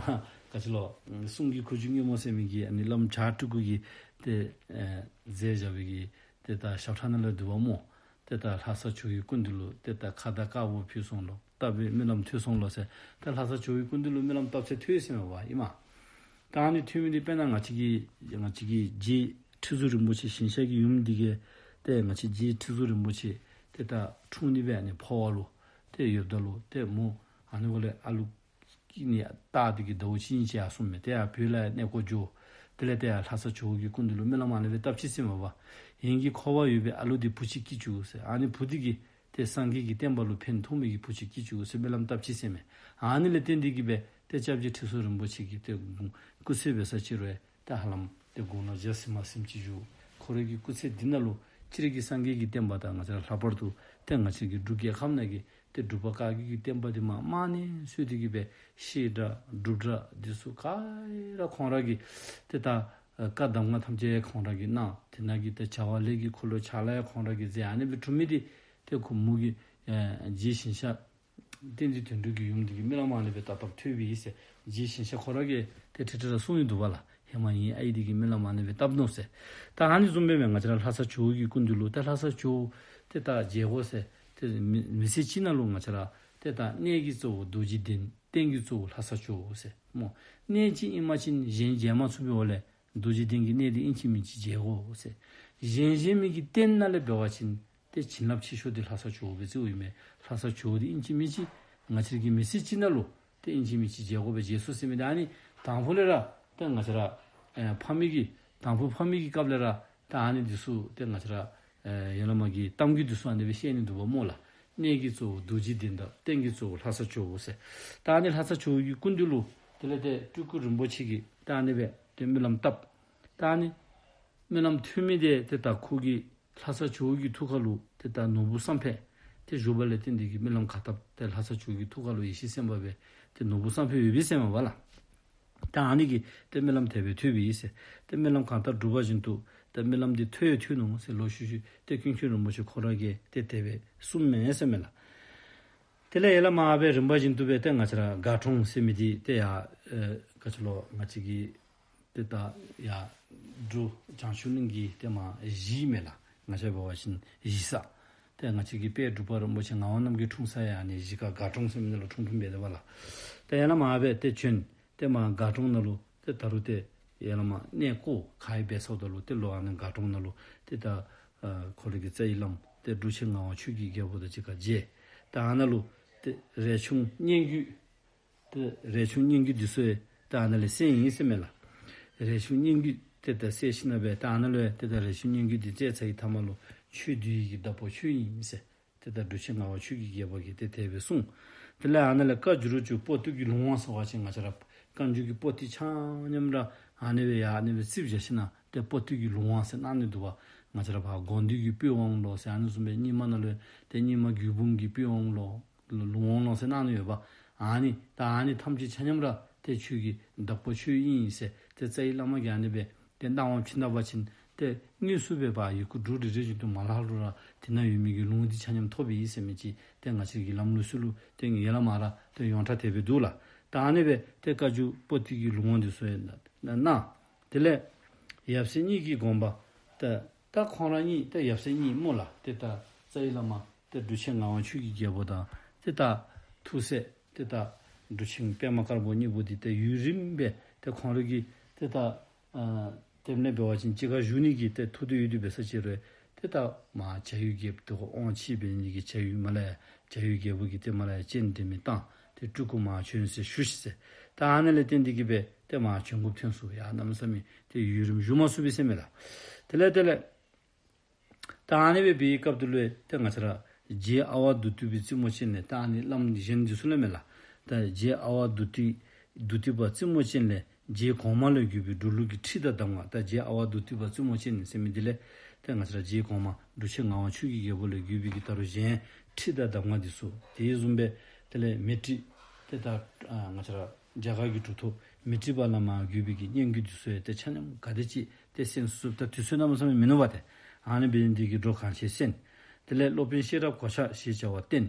ག་ཅི་ལོ་གསུང་གི་ཁུ་བྱུག་སྔོན་མོ་ཟེར་མི་གི་ཨ་ནི་བླམ་བྱ་སྤྲུལ་སྐུ་གིས་ཏེ་ཨ་མཛད་བཞག་པའི་གི་ཏེ་ད་ཞབས་ཁྲ་ནང་ལུ་འདུག་པ་སྨོ། ཏེ་ད་ལྷ་ས་ཇོ་བོའི་སྐུ་མདུན་ལུ་ཏེ་ད་ཁ་དར་དཀར་པོ་ཕུལ་སོང་ལོ། བཏབ་པའི་སྨོན་ལམ་ཐོས་སོང་ལོ་ཟེར། ད་ལྷ་ས་ཇོ་བོའི་སྐུ་མདུན་ལུ་སྨོན་ལམ་བཏབ་ཚད་ཐོས་ཟེར་མས་པ་ཨིན་མས། ད་ཨ་ནི་ཐོན་མི་འདི་དཔེར་ན་ང་བཅས་ཀྱི་ང་བཅས་ཀྱི་རྗེ་ཁྲི་ཟུར་རིན་པོ་ཆེ་ཞིང་གཤེགས་ཀྱི་ཡུམ་འདི་གིས་ཏེ་ང་བཅས་རྗེ་ཁྲི་ཟུར་རིན་པོ་ཆེ་ཏེ་ད་འཁྲུངས་ནི་སྦེ་ཨ་ནི་འཕོ་བ་ལུ་ཏེ་ཡོདཔ་ད་ལུ་ཏེ་མོ་ཨ་ནི་འགོ་ལས་ཨ་ལུ་སྐྱེ་ནི་རྟགས་འདི་གིས་ཟླཝ་གཅིག་གཉིས་ཅིག་ཡར་སོངམ་མས། ཏེ་ཡར་བོད་ལས་གནས་སྐོར་འགྱོ། དེ་ལས་ཏེ་ཡར་ལྷ་ས་ཇོ་བོ་གི་སྐུ་མདུན་ལུ་སྨོན་ལམ་ཨ་ནི་སྦེ་བཏབ་ཅི་ཟེར་མས་པ། ངེ་གི་འཁོར་བ་ཡོད་པའི་ཨ་ལུ་འདི་བུ་ཅིག་སྐྱེ་བཅུག་ཟེར། ཨ་ནི་བུ་འདི་གིས་ཏེ་སངས་རྒྱས་ཀྱི་བསྟན་པ་ལུ་ཕན་ཐོགས་མི་གི་བུ་ཅིག་སྐྱེ་བཅུག་ཟེར་སྨོན་ལམ་བཏབ་ཅི་ཟེར་མས། ཨ་ནི་ལས་བརྟེན་འདི་གིས་སྦེ་ཏེ་སྐྱབས་རྗེ་ཁྲི་ཟུར་རིན་པོ་ཆེ་གིས་ཏེ་སྐུ་ཚེ་འབད་ས་ཅིག་རུང་ཏེ་ཧ་ལམ་ཏེ་དགུང་ལོ་བརྒྱ་ཟིན་མ་ཟིནམ་ཅིག་བཞུགས། ཁོ་རའི་གི་སྐུ་ཚེ་འདི་ནང་ལུ་སྤྱིར་གྱི་སངས་རྒྱས་ཀྱི་བསྟན་པ་དང་ང་བཅས་ར་ལྷག་པར་དུ་ཏེ་ང་བཅས་ཀྱི་འབྲུག་རྒྱལ་ཁབ་ནང་གི་ཏེ་འབྲུག་པ་བཀའ་བརྒྱུད་ཀྱི་བསྟན་པ་འདི་མ་རྨང་ནས་བཟོ་སྟེ་གིས་སྦེ་བཤད་གྲྭ་སྒྲུབ་གྲྭ་འདི་ཚུ་ག་ར་ཁོང་ར་གིས་ཏེ་ད་བཀའ་གདམས་ངག་ཐམས་ཅད་ཁོང་ར་གིས་གནང་། དེ་ནང་གི་ཏེ་བྱ་བ་ལས་ཀྱི་འཁོར་ལོ་ཕྱག་ལཱ་ཡང་ཁོང་ར་གིས་མཛད། ཨ་ནི་སྦེ་གྲུབ་མི་འདི་ཏེ་ཁོ་མོ་གི་ཨེ་རྗེ་ཞིང་གཤེགས་བསྟན་འཛིན་དོན་གྲུབ་ཀྱི་ཡུམ་འདི་གིས་སྨོན་ལམ་ཨ་ནི་སྦེ་བཏབ་བཏབ་ཐོས་པས་ཟེར། རྗེ་ཞིང་གཤེགས་ཁོ་ར་གིས་ཏེ་ཁྲི་ཁྲི་ར་གསུངས་ཡི་འདུག་པ་ལགས། ཧེ་མ་ངེའི་ཨའི་འདི་གིས་སྨོན་ལམ་ཨ་ནི་སྦེ་བཏབ་ནུག་ཟེར། ད་ཨ་ནི་བཟུམ་སྦེ་མས། ང་བཅས་ར་ལྷ་ས་ཇོ་བོ་གི་སྐུ་མདུན་ལུ་ད་ལྷ་ས་ཇོ་བོ་ཏེ་ད་མཇལ་དགོ་ཟེར། ཏེ་མི་མི་ཚེ་གཅིག་ནང་ལུ་ང་བཅས་ར་ཏེ་ད་གནས་ཀྱི་གཙོ་བོ་རྡོ་རྗེ་གདན། རྟེན་གྱི་གཙོ་བོ་ལྷ་ས་ཇོ་བོ་ཟེར་སྨོ། གནས་གཅིག་ཨིན་པ་ཅིན་གཞན་མཇལ་མ་ཚུགས་པའི་འོག་ལས་རྡོ་རྗེ་གདན་གྱི་གནས་འདི་ཨིན་ཅི་མིན་ཅི་མཇལ་དགོ་ཟེར། གཞན་གཞན་མི་གི་རྟེན་ནང་ལས་འབད་བ་ཅིན་ཏེ་བྱིན་རླབས་ཆེ་ཤོས་འདི་ལྷ་ས་ཇོ་བོ་སྦེ་བརྩིཝ་ཨིན་མས། ལྷ་ས་ཇོ་བོ་འདི་ཨིན་ཅི་མིན་ཅི་ང་བཅས་ཀྱི་མི་ཚེ་གཅིག་ནང་ལུ་ཏེ་ཨིན་ཅི་མིན་ཅི་མཇལ་དགོ་པའི་རྗེས་སུ་ཟེར་མི་འདི་ཨ་ནི་དང་ཕུ་ལས་ར་ཏེ་ང་བཅས་ར་ཨེ་ཕ་མེས་ཀྱི་དང་ཕུ་ཕ་མེས་ཀྱི་སྐབས་ལས་ར་ད་ཨ་ནི་འདི་ཚུ་ཏེ་ང་བཅས་ར་ཨེ་ཡ་ལ་མ་གི་གཏམ་རྒྱུད་འདི་ཚུ་ཨ་ནི་སྦེ་བཤད་ནི་འདུག་པ་སྨོ་ལགས། གནས་ཀྱི་གཙོ་བོ་རྡོ་རྗེ་གདན་དང་རྟེན་གྱི་གཙོ་བོ་ལྷ་ས་ཇོ་བོ་ཟེར། ད་ཨ་ནི་ལྷ་ས་ཇོ་བོ་གི་སྐུ་མདུན་ལུ་དེ་ལས་ཏེ་སྤྲུལ་སྐུ་རིན་པོ་ཆེ་གིས་ད་ཨ་ནི་སྦེ་ཏེ་སྨོན་ལམ་བཏབ། ད་ཨ་ནི་སྨོན་ལམ་ཐོན་མི་འདི་ཏེ་ད་ཁོ་གིས་ལྷ་ས་ཇོ་བོ་གི་ཐུགས་ཁ་ལུ་ཏེ་ད་ནོར་བུ་བསམ་འཕེལ་ཏེ་བཞུགས་པ་ལས་བརྟེན་འདི་གིས་སྨོན་ལམ་ག་བཏབ་ཏེ་ལྷ་ས་ཇོ་བོ་གི་ཐུགས་ཁ་ལུ་ཡེ་ཤེས་སེམས་དཔའ་སྦེ་ཏེ་ནོར་བུ་བསམ་འཕེལ་ཡོད་པས་ཟེར་མས་པ་ལགས། ད་ཨ་ནི་གིས་ཏེ་སྨོན་ལམ་དེ་སྦེ་ཐོས་པས་ཟེར། ཏེ་སྨོན་ལམ་གང་ལྟར་འགྲུབ་པ་བཞིན་དུ་ཏེ་སྨོན་ལམ་འདི་ཐོས་ཡང་ཐོས་ནུག་ཟེར། ལོག་ཤུལ་ཤུལ་ཏེ་ཀུན་མཁྱེན་རིན་པོ་ཆེ་ཁོ་ར་གིས་ཏེ་དེ་སྦེ་གསུངམ་མས་ཟེར་མས་ལགས། དེ་ལས་ཡ་ལ་མ་སྦེ་རིམ་པ་བཞིན་དུ་སྦེ་ཏེ་ང་བཅས་ར་དགའ་གྲོང་ཟེར་མི་འདི་ཏེ་ཡ་ཨེ་ག་ཅི་ལོ་ང་བཅས་ཀྱི་ཏེ་ད་ཡ་འབྲུག་བྱང་ཆུབ་གླིང་གི་ཏེ་མ་གཞི་མས་ལགས། ང་བཅས་འབད་བ་ཅིན་གཞི་ས། ཏེ་ང་བཅས་ཀྱི་དཔལ་འབྲུག་པ་རིན་པོ་ཆེ་ངག་དབང་རྣམ་རྒྱལ་འཁྲུངས་ས་ཡང་ཨ་ནི་གཞི་ཁ་དགའ་གྲོང་ཟེར་མི་ནང་ལུ་འཁྲུངས་འཁྲུངསམ་སྦེ་འདུག་པ་ལགས། ཏེ་ཡ་ལ་མ་སྦེ་ཏེ་བྱོན། ཏེ་མ་དགའ་གྲོང་ནང་ལུ་ཏེ་ད་རུང་ཏེ་ཡ་ལ་མ་གནས་སྐོར་ག་ཡི་འབད་སོངམ་ད་ལུ་ཏེ་ལོག་ཨ་ནི་དགའ་གྲོང་ནང་ལུ་ཏེ་ད་ཨ་ཁོ་རའི་གི་རྩ་བའི་བླམ་ཏེ་འབྲུག་ཆེན་ངག་དབང་ཆོས་ཀྱི་རྒྱལ་པོ་དང་གཅིག་ཁར་མཇལ། ད་ཨ་ནཱ་ལུ་ཏེ་རས་ཆུང་སྙན་བརྒྱུད། ཏེ་རས་ཆུང་སྙན་བརྒྱུད་འདི་ཚུ་ཡང་ད་ཨ་ནཱ་ལས་གསན་ཡི་ཟེར་མས་ལགས། རས་ཆུང་སྙན་བརྒྱུད་ཏེ་ད་གསན་ཞིནམ་ལས་ད་ཨ་ནཱ་ལུ་ཡང་ཏེ་ད་རས་ཆུང་སྙན་བརྒྱུད་འདི་བཙལ་ཚར་བའི་མཐའ་མ་ལུ་ཆོས་འདུལ་བའི་གི་བདག་པོ་ཁྱོད་ཨིན་ཟེར། ཏེ་ད་འབྲུག་ཆེན་ངག་དབང་ཆོས་ཀྱི་རྒྱལ་པོ་གིས་ཏེ་དེ་སྦེ་གསུངས། དེ་ལས་ཨ་ནཱ་ལས་བཀའ་འགྱུར་བཅུ་པོ་ཏི་གི་ལུང་དབང་ཟེར་བ་ཅིན་ང་བཅས་ར་བཀའ་འགྱུར་གྱི་པོ་ཏི་ཆ་མཉམ་ར་ཨ་ནི་སྦེ་ཡ་ཨ་ནི་སྦེ་རྩིགཔ་བཞག་ཞིནམ་ལས་ཏེ་པོ་ཏི་གི་ལུང་དབང་ཟེར་གནང་ནི་འདུག་པ། ང་བཅས་ར་ཕར་དགོངས་འདུས་ཀྱི་པི་ཝང་ལོ་ཟེར་ཨ་ནི་བཟུམ་སྦེ་རྙིང་མ་ནང་ལུ་ཏེ་རྙིང་མ་རྒྱུད་འབུམ་གྱི་པི་ཝང་ལོ་ལུང་དབང་ལོ་ཟེར་གནང་ནི་ཡོདཔ། ཨ་ནི་ད་ཨ་ནི་ཐམས་ཅད་ཆ་མཉམ་ར་ཏེ་ཁྱོད་ཀྱི་བདག་པོ་ཁྱོད་ཨིན་ཟེར་ཏེ་རྩ་བའི་བླ་མ་གིས་ཨ་ནི་སྦེ་ཏེ་གནང་བ་བྱིན་ད་པ་ཅིན་ཏེ་དངོས་སུ་སྦེ་ཕར་ཡི་གུ་འབྲུ་རེ་རེ་བཞིན་དུ་མ་ལྷག་ལུ་ར་དེ་ནང་ཡོད་མི་གི་ལུང་འདི་ཆ་མཉམ་ཐོབ་ཡི་ཟེར་མི་ཅིག་ཏེ་ང་བཅས་ཀྱི་ལམ་ལུགས་སྲོལ་ལུ་ཏེ་ཡ་ལ་མ་ར་ཏེ་ཡོངས་གྲགས་དེ་སྦེ་འདུག་ལགས། ད་ཨ་ནི་སྦེ་ཏེ་བཀའ་འགྱུར་པོ་ཏི་གི་ལུང་དབང་འདི་ཚུ་ཡང་གནང་། དེ་ལས་ཡབ་སྲས་གཉིས་ཀྱི་དགོངས་པ་ཏེ་ད་ཁོང་ར་གཉིས་ཏེ་ཡབ་སྲས་གཉིས་སྨོ་ལགས། ཏེ་ད་རྩ་བའི་བླ་མ་ཏེ་འབྲུག་ཆེན་ངག་དབང་ཆོས་ཀྱི་རྒྱལ་པོ་དང་ཏེ་ད་ཐུགས་སྲས་ཏེ་ད་འབྲུག་ཆེན་པདྨ་དཀར་པོ་གཉིས་པོ་འདི་ཏེ་ཡུན་རིངམོ་སྦེ་ཏེ་ཁོང་ར་གི་ཏེ་ད་ཨ་དེ་ནང་འབད་བ་ཅིན་གཅིག་ཁར་བཞུགས་ནི་གི་ཏེ་ཐུགས་འདོད་ཡོད་དེ་འབད་ས་ཅིག་རུང་ཏེ་ད་མར་བྱ་ཡུལ་རྒྱལཔོ་ཏེ་ཁོ་དབང་ཆེ་འབད་ནི་གི་བྱ་ཡུལ་མར་ལས་ཡར་བྱ་ཡུལ་རྒྱལ་པོ་གིས་ཏེ་མར་ལས་ཡར་སྤྱན་འདྲེན་མི་བཏང་། ཏེ་སྤྲུལ་སྐུ་མར་བྱོན་ཟེར་ཞུ་ཤིག་ཟེར། ད་ཨ་ནཱ་ལས་བརྟེན་འདི་གིས་སྦེ་ཏེ་མར་བྱོན་དགོཔ་ཐོན་སོང་། ཡ་གནམ་མེད་ས་མེད་ཏེ་ཡུན་རིངམོ་བཞུགས་མ་ཚུགས་པས་ཟེར་མས་ལགས། དེ་ལས་དེ་ལས་ད་ཨ་ནི་སྦེ་འབད་བའི་སྐབས་དེ་ལུ་ཏེ་ང་བཅས་ར་རྗེ་ཨ་ཝ་བདུད་སྡིག་པའི་རྩེ་མོ་ཅན་ལས་ད་ཨ་ནི་བླམ་གཞན་འདི་ཚུ་ལས་མས་ལགས། ད་རྗེ་ཨ་ཝ་བདུད་སྡིག་བདུད་སྡིག་པ་རྩེ་མོ་ཅན་ལས་རྗེ་གོང་མ་ལས་བརྒྱུད་པའི་འབྲུག་ལུགས་ཀྱི་ཁྲིད་དང་གདམས་ངག། ད་རྗེ་ཨ་ཝ་བདུད་སྡིག་པ་རྩེ་མོ་ཅན་ཟེར་མི་འདི་ལས་ཏེ་ང་བཅས་ར་རྗེ་གོང་མ་འབྲུག་ཆེན་ངག་དབང་ཆོས་ཀྱི་རྒྱལ་པོ་ལས་བརྒྱུད་པའི་གི་ད་རུང་གཞན་ཁྲིད་དང་གདམས་ངག་འདི་ཚུ། དེ་བཟུམ་སྦེ་དེ་ལས་མཻ་ཏྲི་ཏེ་ད་ང་བཅས་ར་རྒྱ་གར་གྱི་གྲུབ་ཐོབ་མཻ་ཏྲི་པ་བླ་མ་བརྒྱུད་པའི་གི་སྙན་བརྒྱུད་འདི་ཚུ་ཡང་ཏེ་ཆ་མཉམ་ག་དེ་ཅིག་ཏེ་གསན་ཚུགས་ད་དུས་ཚོད་གནམ་མེད་ས་མེད་མིན་ནུག་པ། ཏེ་ཨ་ནི་འབད་ནི་འདི་གིས་འགྲོ་གང་ཆེ་གསན། དེ་ལས་སློབ་དཔོན་ཤེས་རབ་གོ་ཆ་ཞེས་བྱ་བ་བསྟེན།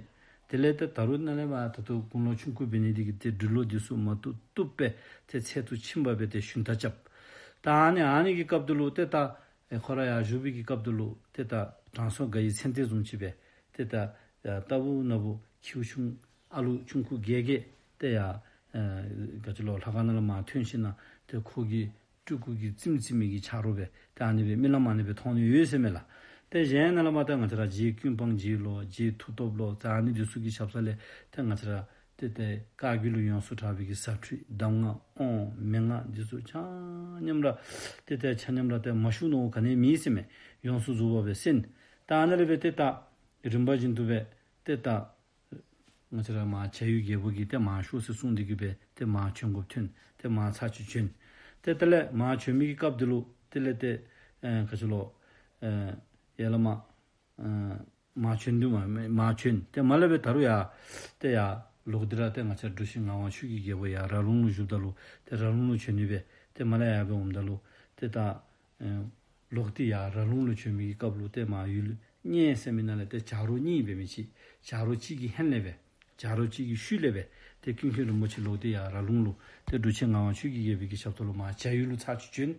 དེ་ལས་ཏེ་ད་རུང་ནཱ་ལས་མར་ད་ལྟོ་དགུང་ལོ་ཆུང་ཀུ་འབད་ནི་འདི་གིས་ཏེ་འབྲི་ཀློག་འདི་ཚུ་མ་བཏུབ་བཏུབ་སྦེ་ཏེ་ཚད་དུ་ཕྱིན་པ་སྦེ་ཏེ་ཞུན་དག་རྐྱབ། ད་ཨ་ནི་ཨ་ནི་གི་སྐབས་དེ་ལུ་ཏེ་ད་ཨེ་ཁོ་ར་ཡར་བཞུགས་པའི་གི་སྐབས་དེ་ལུ་ཏེ་ད་ དྲང་སྲོང་དགའ་བའི་མཚན་ལྟས་བཟུམ་ཅིག་སྦེ་ཏེ་ད་ཡ་ལྟ་བུ་ན་བུ་ཁྱེའུ་ཆུང་ཨ་ལུ་ཆུང་ཀུ་རྒས་རྒས་ཏེ་ཡ་ཨ་ག་ཅི་ལོ་ལྷ་ཁང་ནང་ལས་མར་ཐོན་ཞིནམ་ལས་ཏེ་ཁོ་གི་སྤྲུལ་སྐུ་གི་རྩེདམོ་རྩེ་མི་གི་ཆ་རོགས་སྦེ་ཏེ་ཨ་ནི་སྦེ་རྨི་ལམ་ཨ་ནི་སྦེ་མཐོང་ནི་ཡོད་ཟེར་མས་ལགས། ཏེ་གཞན་ནང་ལས་མར་ཏེ་ང་བཅས་ར་རྗེ་ཀུན་སྤངས་རྗེ་ལོ་རྗེ་མཐུ་སྟོབས་ལོ་ཏེ་ཨ་ནི་འདི་ཚུ་གི་ཞབས་ས་ལས་ཏེ་ང་བཅས་ར་ཏེ་ཏེ་བཀའ་བརྒྱུད་ལུ་ཡོངས་སུ་གྲགས་པའི་གི་ཟབ་ཁྲིད་གདམས་ངག་དབང་མན་ངག་འདི་ཚུ་ཆ་མཉམ་ར་ཏེ་ཏེ་ཆ་མཉམ་ར་ཏེ་མ་ཞུ་ནི་ག་ནི་མེད་ཟེར་མས། ཡོངས་སུ་རྫོགས་པ་སྦེ་གསན། ད་ཨ་ནི་ལས་སྦེ་ཏེ་ད་རིམ་པ་བཞིན་དུ་སྦེ་ཏེ་ད་ང་བཅས་ར་མར་བྱ་ཡུལ་རྒྱལ་པོ་གིས་ཏེ་མར་ཤོག་ཟེར་གསུངས་ཏེ་གི་སྦེ་ཏེ་མར་བྱོན་དགོཔ་ཐོན། ཏེ་མར་ཚར་གཅིག་བྱོན། ཏེ་དེ་ལས་མར་བྱོན་མི་གི་སྐབས་འདི་ལུ་དེ་ལས་ཏེ་ཨེ་ག་ཅི་ལོ་ཨེ་ཡར་ལས་མར་ཨེ་མར་བྱོན་དུས་མར་མར་བྱོན། ཏེ་མར་ལས་སྦེ་ད་རུང་ཡར་ཏེ་ཡར་ལོག་སྟེ་ར་ཏེ་ང་བཅས་འབྲུག་ཆེན་ངག་དབང་ཆོས་ཀྱི་རྒྱལ་པོ་ཡར་ར་ལུང་ལུ་བཞུགསཔ་ད་ལུ་ཏེ་ར་ལུང་ལུ་བྱོན་ནི་སྦེ་ཏེ་མར་ལས་ཡར་སྦེ་འོངམ་ད་ལུ་ཏེ་ད་ཨེ་ལོག་སྟེ་ཡར་ར་ལུང་ལུ་བྱོན་མི་གི་སྐབས་ལུ་ཏེ་མར་ཡུལ་གཉན་ཟེར་མི་ནང་ལས་ཏེ་བྱ་རོག་གཉིས་འབད་མི་ཅིག་བྱ་རོག་གཅིག་གི་ཧོངས་ལས་སྦེ་བྱ་རོག་གཅིག་གི་ཤུལ་ལས་སྦེ་ཏེ་ཀུན་མཁྱེན་རིན་པོ་ཆེ་ལོག་སྟེ་ཡར་ར་ལུང་ལུ་ཏེ་འབྲུག་ཆེན་ངག་དབང་ཆོས་ཀྱི་རྒྱལ་པོ་གི་ཞབས་ཏོག་ལུ་མར་བྱ་ཡུལ་ལུ་ཚར་གཅིག་བྱོན།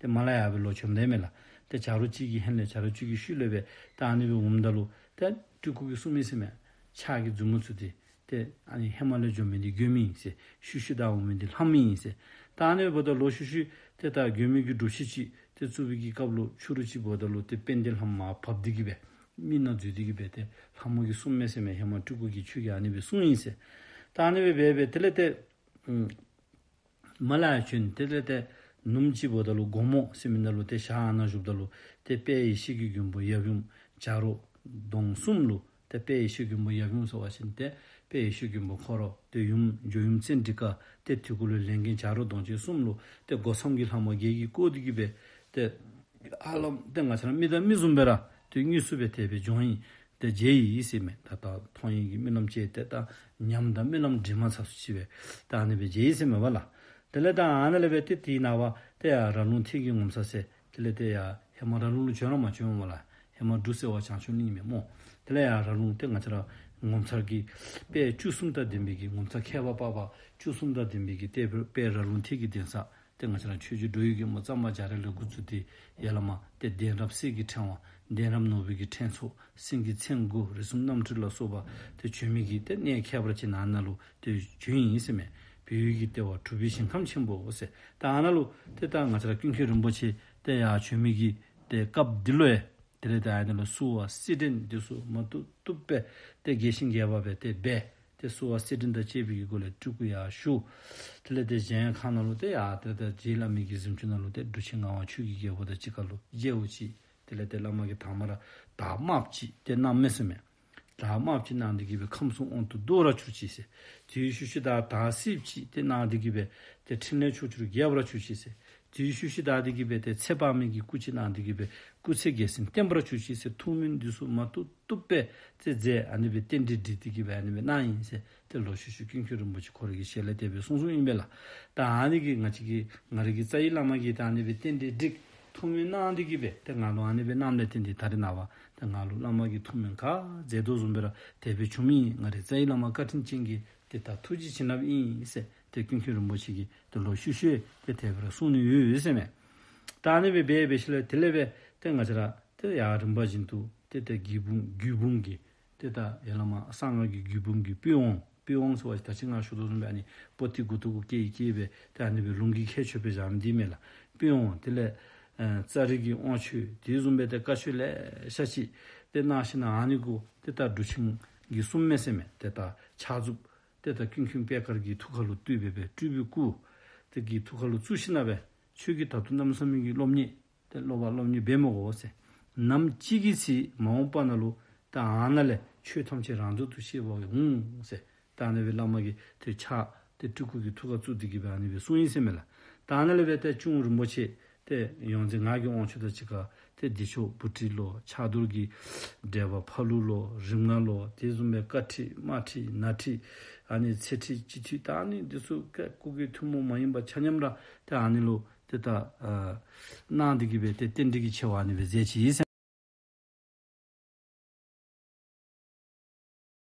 ཏེ་མར་ལས་ཡར་སྦེ་ལོག་བྱོནམ་ད་མས་ལགས། ཏེ་བྱ་རོག་གཅིག་གི་ཧོངས་ལས་བྱ་རོག་གཅིག་གི་ཤུལ་ལས་སྦེ་ཏེ་ཨ་ནི་སྦེ་འོངམ་ད་ལུ་ཏེ་སྤྲུལ་སྐུ་གིས་གསུངས་མི་ཟེར་མས། ཕྱག་གི་མཛུབ་མོ་བཙུགས་ཏེ་ཏེ་ཨ་ནི་ཧེ་མ་ལས་འགྱོ་མི་འདི་མགོན་པོ་ཨིན་ཟེར། ཤུལ་ཤུལ་བདའ་འོང་མི་འདི་ལྷ་མོ་ཨིན་ཟེར། ད་ཨ་ནི་འབདཝ་ད་ལུ་ཤུལ་ཤུལ་ཏེ་ད་མགོན་པོ་གི་སྒྲུབ་ཆེན་ཅིག་ཏེ་བཙུགས་པའི་གི་སྐབས་ལུ་ཕྱི་རུ་ཅིག་འབདཝ་ད་ལུ་ཏེ་དཔལ་ལྡན་ལྷ་མོ་མར་བབས་ཏེ་གི་སྦེ་མི་ནང་འཛུལ་ཏེ་གི་སྦེ་ཏེ་ལྷ་མོ་གིས་གསུངས་མས་ཟེར་མས། ཧེ་མ་སྤྲུལ་སྐུ་གིས་ཁྱོད་ཀྱིས་ཨ་ནི་སྦེ་གསུངས་ཡི་ཟེར། ད་ཨ་ནི་སྦེ་འབད་འབད་དེ་ལས་ཏེ་ཨུམ་མར་ལས་ཡར་བྱོན། དེ་ལས་ཏེ་ནུབ་ཅིག་འབདཝ་ད་ལུ་སྒོ་མོ་ཟེར་མི་ནང་ལུ་ཏེ་ཞག་ཨ་ནཱ་བཞུགསཔ་ད་ལུ་ཏེ་དཔལ་ཡེ་ཤེས་ཀྱི་མགོན་པོ་ཡབ་ཡུམ་བྱ་རོག་གདོང་གསུམ་ལུ་ཏེ་དཔལ་ཡེ་ཤེས་མགོན་པོ་ཡབ་ཡུམ་ཟེར་བ་ཅིན་ཏེ་དཔལ་ཡེ་ཤེས་མགོན་པོ་ཁོ་ར་ཏེ་ཡུམ་ཇོ་ཡུམ་ཙཎྜི་ཀ་ཏེ་དེ་གུ་ལུ་ལས་མགོན་བྱ་རོག་གདོང་ཅན་གསུམ་ལུ་ཏེ་སྒོ་མཚམས་ཀྱི་ལྷ་མོ་བརྒྱད་ཀྱིས་བསྐོར་ཏེ་གི་སྦེ་ཏེ་ཧ་ལམ་ཏེ་ང་བཅས་ར་མི་དང་མི་བཟུམ་སྦེ་ར་ཏེ་དངོས་སུ་སྦེ་དེ་སྦེ་བྱོན་ཡི། ཏེ་མཇལ་ཡི་ཟེར་མས། ད་ད་མཐོང་ཡི་གི་རྨི་ལམ་ཅིག་ཏེ་ད་ཉམས་དང་རྨི་ལམ་འདྲེས་མ་ཚར་སུ་ཅིག་སྦེ་ད་ཨ་ནི་སྦེ་མཇལ་ཡི་ཟེར་མས་པ་ལགས། དེ་ལས་ད་ཨ་ནཱ་ལས་སྦེ་ཏེ་དེའི་ནངས་པ་ཏེ་ཡར་ར་ལུང་ཐེད་ཀྱི་ངོ་མཚར་ཟེར། དེ་ལས་ཏེ་ཡར་ཧེ་མ་ར་ལུང་ལུ་བྱོན་ར་མ་བྱོན་སྨོ་ལགས། ཧེ་མ་འབྲུག་སེ་བ་བྱང་ཆུབ་གླིང་མས་སྨོ། དེ་ལས་ཡར་ར་ལུང་ཏེ་ང་བཅས་ར་ངོ་མཚར་གྱི་དཔེ་བཅུ་གསུམ་དང་ལྡན་པའི་གི་ངོ་མཚར་ཁྱད་པར་འཕགས་པ་བཅུ་གསུམ་དང་ལྡན་པའི་གི་ཏེ་དཔེ་ར་ལུང་ཐེད་ཀྱི་གདན་ས། ཏེ་ང་བཅས་ར་ཆོས་རྗེ་འགྲོ་བའི་མགོན་པོ་གཙང་པ་རྒྱ་རས་ལས་འགོ་བཙུགས་ཏེ་ཡར་ལས་མར་ཏེ་གདན་རབས་གསེར་གྱི་ཕྲེང་བ་གདན་རབས་ནོར་བུ་གི་ཕྲེང་ཚོགས་སེང་གེའི་མཚན་དགུ་རིགས་གསུམ་རྣམ་འཕྲུལ་ལ་སོགས་པ་ཏེ་བྱོན་མི་གི་ཏེ་གནས་ཁྱད་པར་ཅན་ཨ་ནཱ་ལུ་ཏེ་བྱོན་ཡི་ཟེར་མས། བོད་ཡུལ་གྱི་ལྟེ་བ་གྲུབ་པའི་ཞིང་ཁམས་ཆེན་པོ་ཟེར། ད་ཨ་ནཱ་ལུ་ཏེ་ད་ང་བཅས་ར་ཀུན་མཁྱེན་རིན་པོ་ཆེ་ཏེ་ཡར་བྱོན་མི་གི་ཏེ་སྐབས་འདི་ལུ་ཡང་དེ་ལས་ད་ཨ་ནཱ་ལུ་བསུ་བ་སེར་སྦྲེང་འདི་ཚུ་མ་བཏུབ་བཏུབ་སྦེ་ཏེ་རྒྱས་ཤིང་རྒྱས་པ་སྦེ་ཏེ་འབད། ཏེ་བསུ་བ་སེར་སྦྲེང་དང་བཅས་པའི་གི་སྒོ་ལས་སྤྲུལ་སྐུ་ཡར་ཞུ། དེ་ལས་ཏེ་གཞན་ཁང་ནང་ལུ་ཏེ་ཡར་ཏེ་ཏེ་རྗེ་བླ་མའི་གི་གཟིམ་ཅུང་ནང་ལུ་ཏེ་འབྲུག་ཆེན་ངག་དབང་ཆོས་ཀྱི་རྒྱལ་པོ་དང་གཅིག་ཁར་ལུ་མཇལཝ་ཅིག། དེ་ལས་ཏེ་བླ་མ་གིས་དང་པ་ར་བརྡ་དམརཔོ་ཅིག་ཏེ་གནངམ་མས་ཟེར་མས། བརྡ་དམརཔོ་ཅིག་གནང་སྟེ་གི་སྦེ་ཁམས་གསུམ་དབང་དུ་འདུ་བར་གྱུར་ཅིག་ཟེར། དེའི་ཤུལ་ཤུལ་ད་བརྡ་སེརཔོ་ཅིག་ཏེ་གནང་སྟེ་གི་སྦེ་ཏེ་ཕྲིན་ལས་ཕྱོགས་བཅུར་རྒྱས་པར་གྱུར་ཅིག་ཟེར། དེའི་ཤུལ་ཤུལ་ད་དེ་གི་སྦེ་ཏེ་ཚེ་དཔག་མེད་ཀྱི་སྐུ་ཅིག་གནང་སྟེ་གི་སྦེ་སྐུ་ཚེ་རྒྱལ་མཚན་བརྟན་པར་གྱུར་ཅིག་ཟེར། ཐུགས་སྨོན་འདི་ཚུ་མ་བཏུབ་བཏུབ་སྦེ་ཏེ་མཛད། ཨ་ནི་སྦེ་རྟེན་འབྲེལ་འགྲིག་སྟེ་གི་སྦེ་ཨ་ནི་སྦེ་གནང་ཡི་ཟེར། ཏེ་ལོག་ཤུལ་ཤུལ་ཀུན་མཁྱེན་རིན་པོ་ཆེ་ཁོ་རའི་གི་ཞལ་ལས་དེ་སྦེ་གསུངས་གསུངསམ་ཨིན་པས་ལགས། ད་ཨ་ནི་གི་ང་བཅས་ཀྱི་ང་རའི་གི་རྩ་བའི་བླ་མ་གིས་ད་ཨ་ནི་སྦེ་རྟེན་འབྲེལ་འགྲིག་ཐུགས་སྨོན་གནང་སྟེ་གི་སྦེ་ཏེ་ང་ལུ་ཨ་ནི་སྦེ་གནངམ་ལས་བརྟེན་ཏེ་ད་རེས་ནངས་པ་ཏེ་ང་ལུ་བླ་མ་གིས་ཐུགས་སྨོན་ག་མཛད་དོ་བཟུམ་སྦེ་ར་དེ་སྦེ་བྱུངམ་ཨིན། ང་རའི་རྩ་བའི་བླ་མ་བཀའ་དྲིན་ཅན་གྱི་ཏེ་ད་ཐུགས་རྗེ་བྱིན་རླབས་ཨིན་ཟེར་ཏེ་ཀུན་མཁྱེན་རིན་པོ་ཆེ་གིས་ཏེ་ལོག་ཤུལ་ཤུལ་ཏེ་དེ་སྦེ་ར་གསུངས་ནི་ཡོད་ཡོད་ཟེར་མས། ད་ཨ་ནི་སྦེ་འབད་འབད་ཞིནམ་ལས་དེ་ལས་སྦེ་ཏེ་ང་བཅས་ར་ཏེ་ཡར་རིམ་པ་བཞིན་དུ་ཏེ་ཏེ་རྒྱུད་འབུམ་རྒྱུད་འབུམ་གྱི་ཏེ་ད་ཡར་ལས་མར་གསང་སྔགས་ཀྱི་རྒྱུད་འབུམ་གྱི་པི་ཝང་པི་ཝང་ཟེར་བ་ཅིན་ད་ཅི་ང་ཞུ་དོ་བཟུམ་སྦེ་ཨ་ནི་པོ་ཏི་མགུ་ཏོ་གུ་བཀལ་བཀལ་སྦེ་ཏེ་ཨ་ནི་སྦེ་ལུང་གིས་ཁྱད་ཆོས་སྦེ་བཞག་མི་འདི་མས་ལགས། པི་ཝང་དེ་ལས་ཨ་ཙཱ་རི་གི་དབང་ཆོས་དེ་བཟུམ་སྦེ་ཏེ་བཀའ་ཆོས་ལེ་ཤ་ཅིག་ཏེ་གནང་ཞིནམ་ལས་ཨ་ནི་གུ་ཏེ་ད་འབྲུག་ཆེན་གྱིས་གསུངས་མས་ཟེར་མས། ཏེ་ད་ཕྱག་མཛུབ་ཏེ་ད་ཀུན་མཁྱེན་པད་དཀར་གྱི་ཐུགས་ཁ་ལུ་གཏུགས་སྦེ་སྦེ་སྤྲུལ་པའི་སྐུ་དེ་གི་ཐུགས་ཁ་ལུ་བཙུགས་ཞིནམ་ལས་སྦེ་ཁྱོད་ཀྱིས་ད་ལྟོ་གནམ་མེད་ས་མེད་ཀྱི་སློབ་གཉེར་ཏེ་སློབ་པ་སློབ་གཉེར་འབད་མི་དགོ་ཟེར། ནམ་ཅིག་གི་ཚེ་མ་འོངས་པ་ནང་ལུ་ད་ཨ་ནཱ་ལས་ཆོས་ཐམས་ཅད་རང་འདོད་དུ་ཤེས་པ་འོང་ཟེར། ད་ཨ་ནི་སྦེ་བླ་མ་གིས་ཏེ་ཕྱག་ཏེ་སྤྲུལ་སྐུ་གི་ཐུགས་ཁར་བཙུགས་ཏེ་གི་སྦེ་ཨ་ནི་སྦེ་གསུངས་ཡི་ཟེར་མས་ལགས། ད་ཨ་ནཱ་ལས་སྦེ་ཏེ་གཅུང་རིན་པོ་ཆེ་ཏེ་ཡོངས་འཛིན་ངག་གི་དབང་ཕྱུག་དང་གཅིག་ཁར་ཏེ་བདེ་མཆོག་བུ་ཁྲིད་ལོ་ཕྱག་རྡོར་གྱི་འགྲེལ་པ་ཕ་ལུ་ལོ་རིམ་ལྔ་ལོ་དེ་བཟུམ་སྦེ་བཀའ་ཁྲིད་མ་ཁྲིད་ན་ཁྲིད་ཨ་ནི་ཚེ་ཁྲིད་སྤྱི་ཁྲིད་ད་ཨ་ནི་འདི་ཚུ་སྐུ་གི་ཐུན་མོང་མ་ཡིན་པ་ཆ་མཉམ་ར་ཏེ་ཨ་ནི་ལུ་ཏེ་ད་ཨ་གནང་སྟེ་གི་སྦེ་ཏེ་རྟེན་འབྲེལ་གྱི་ཆེ་བ་ཨ་ནི་སྦེ་མཛད་ཅི་ཨིན་ཟེར།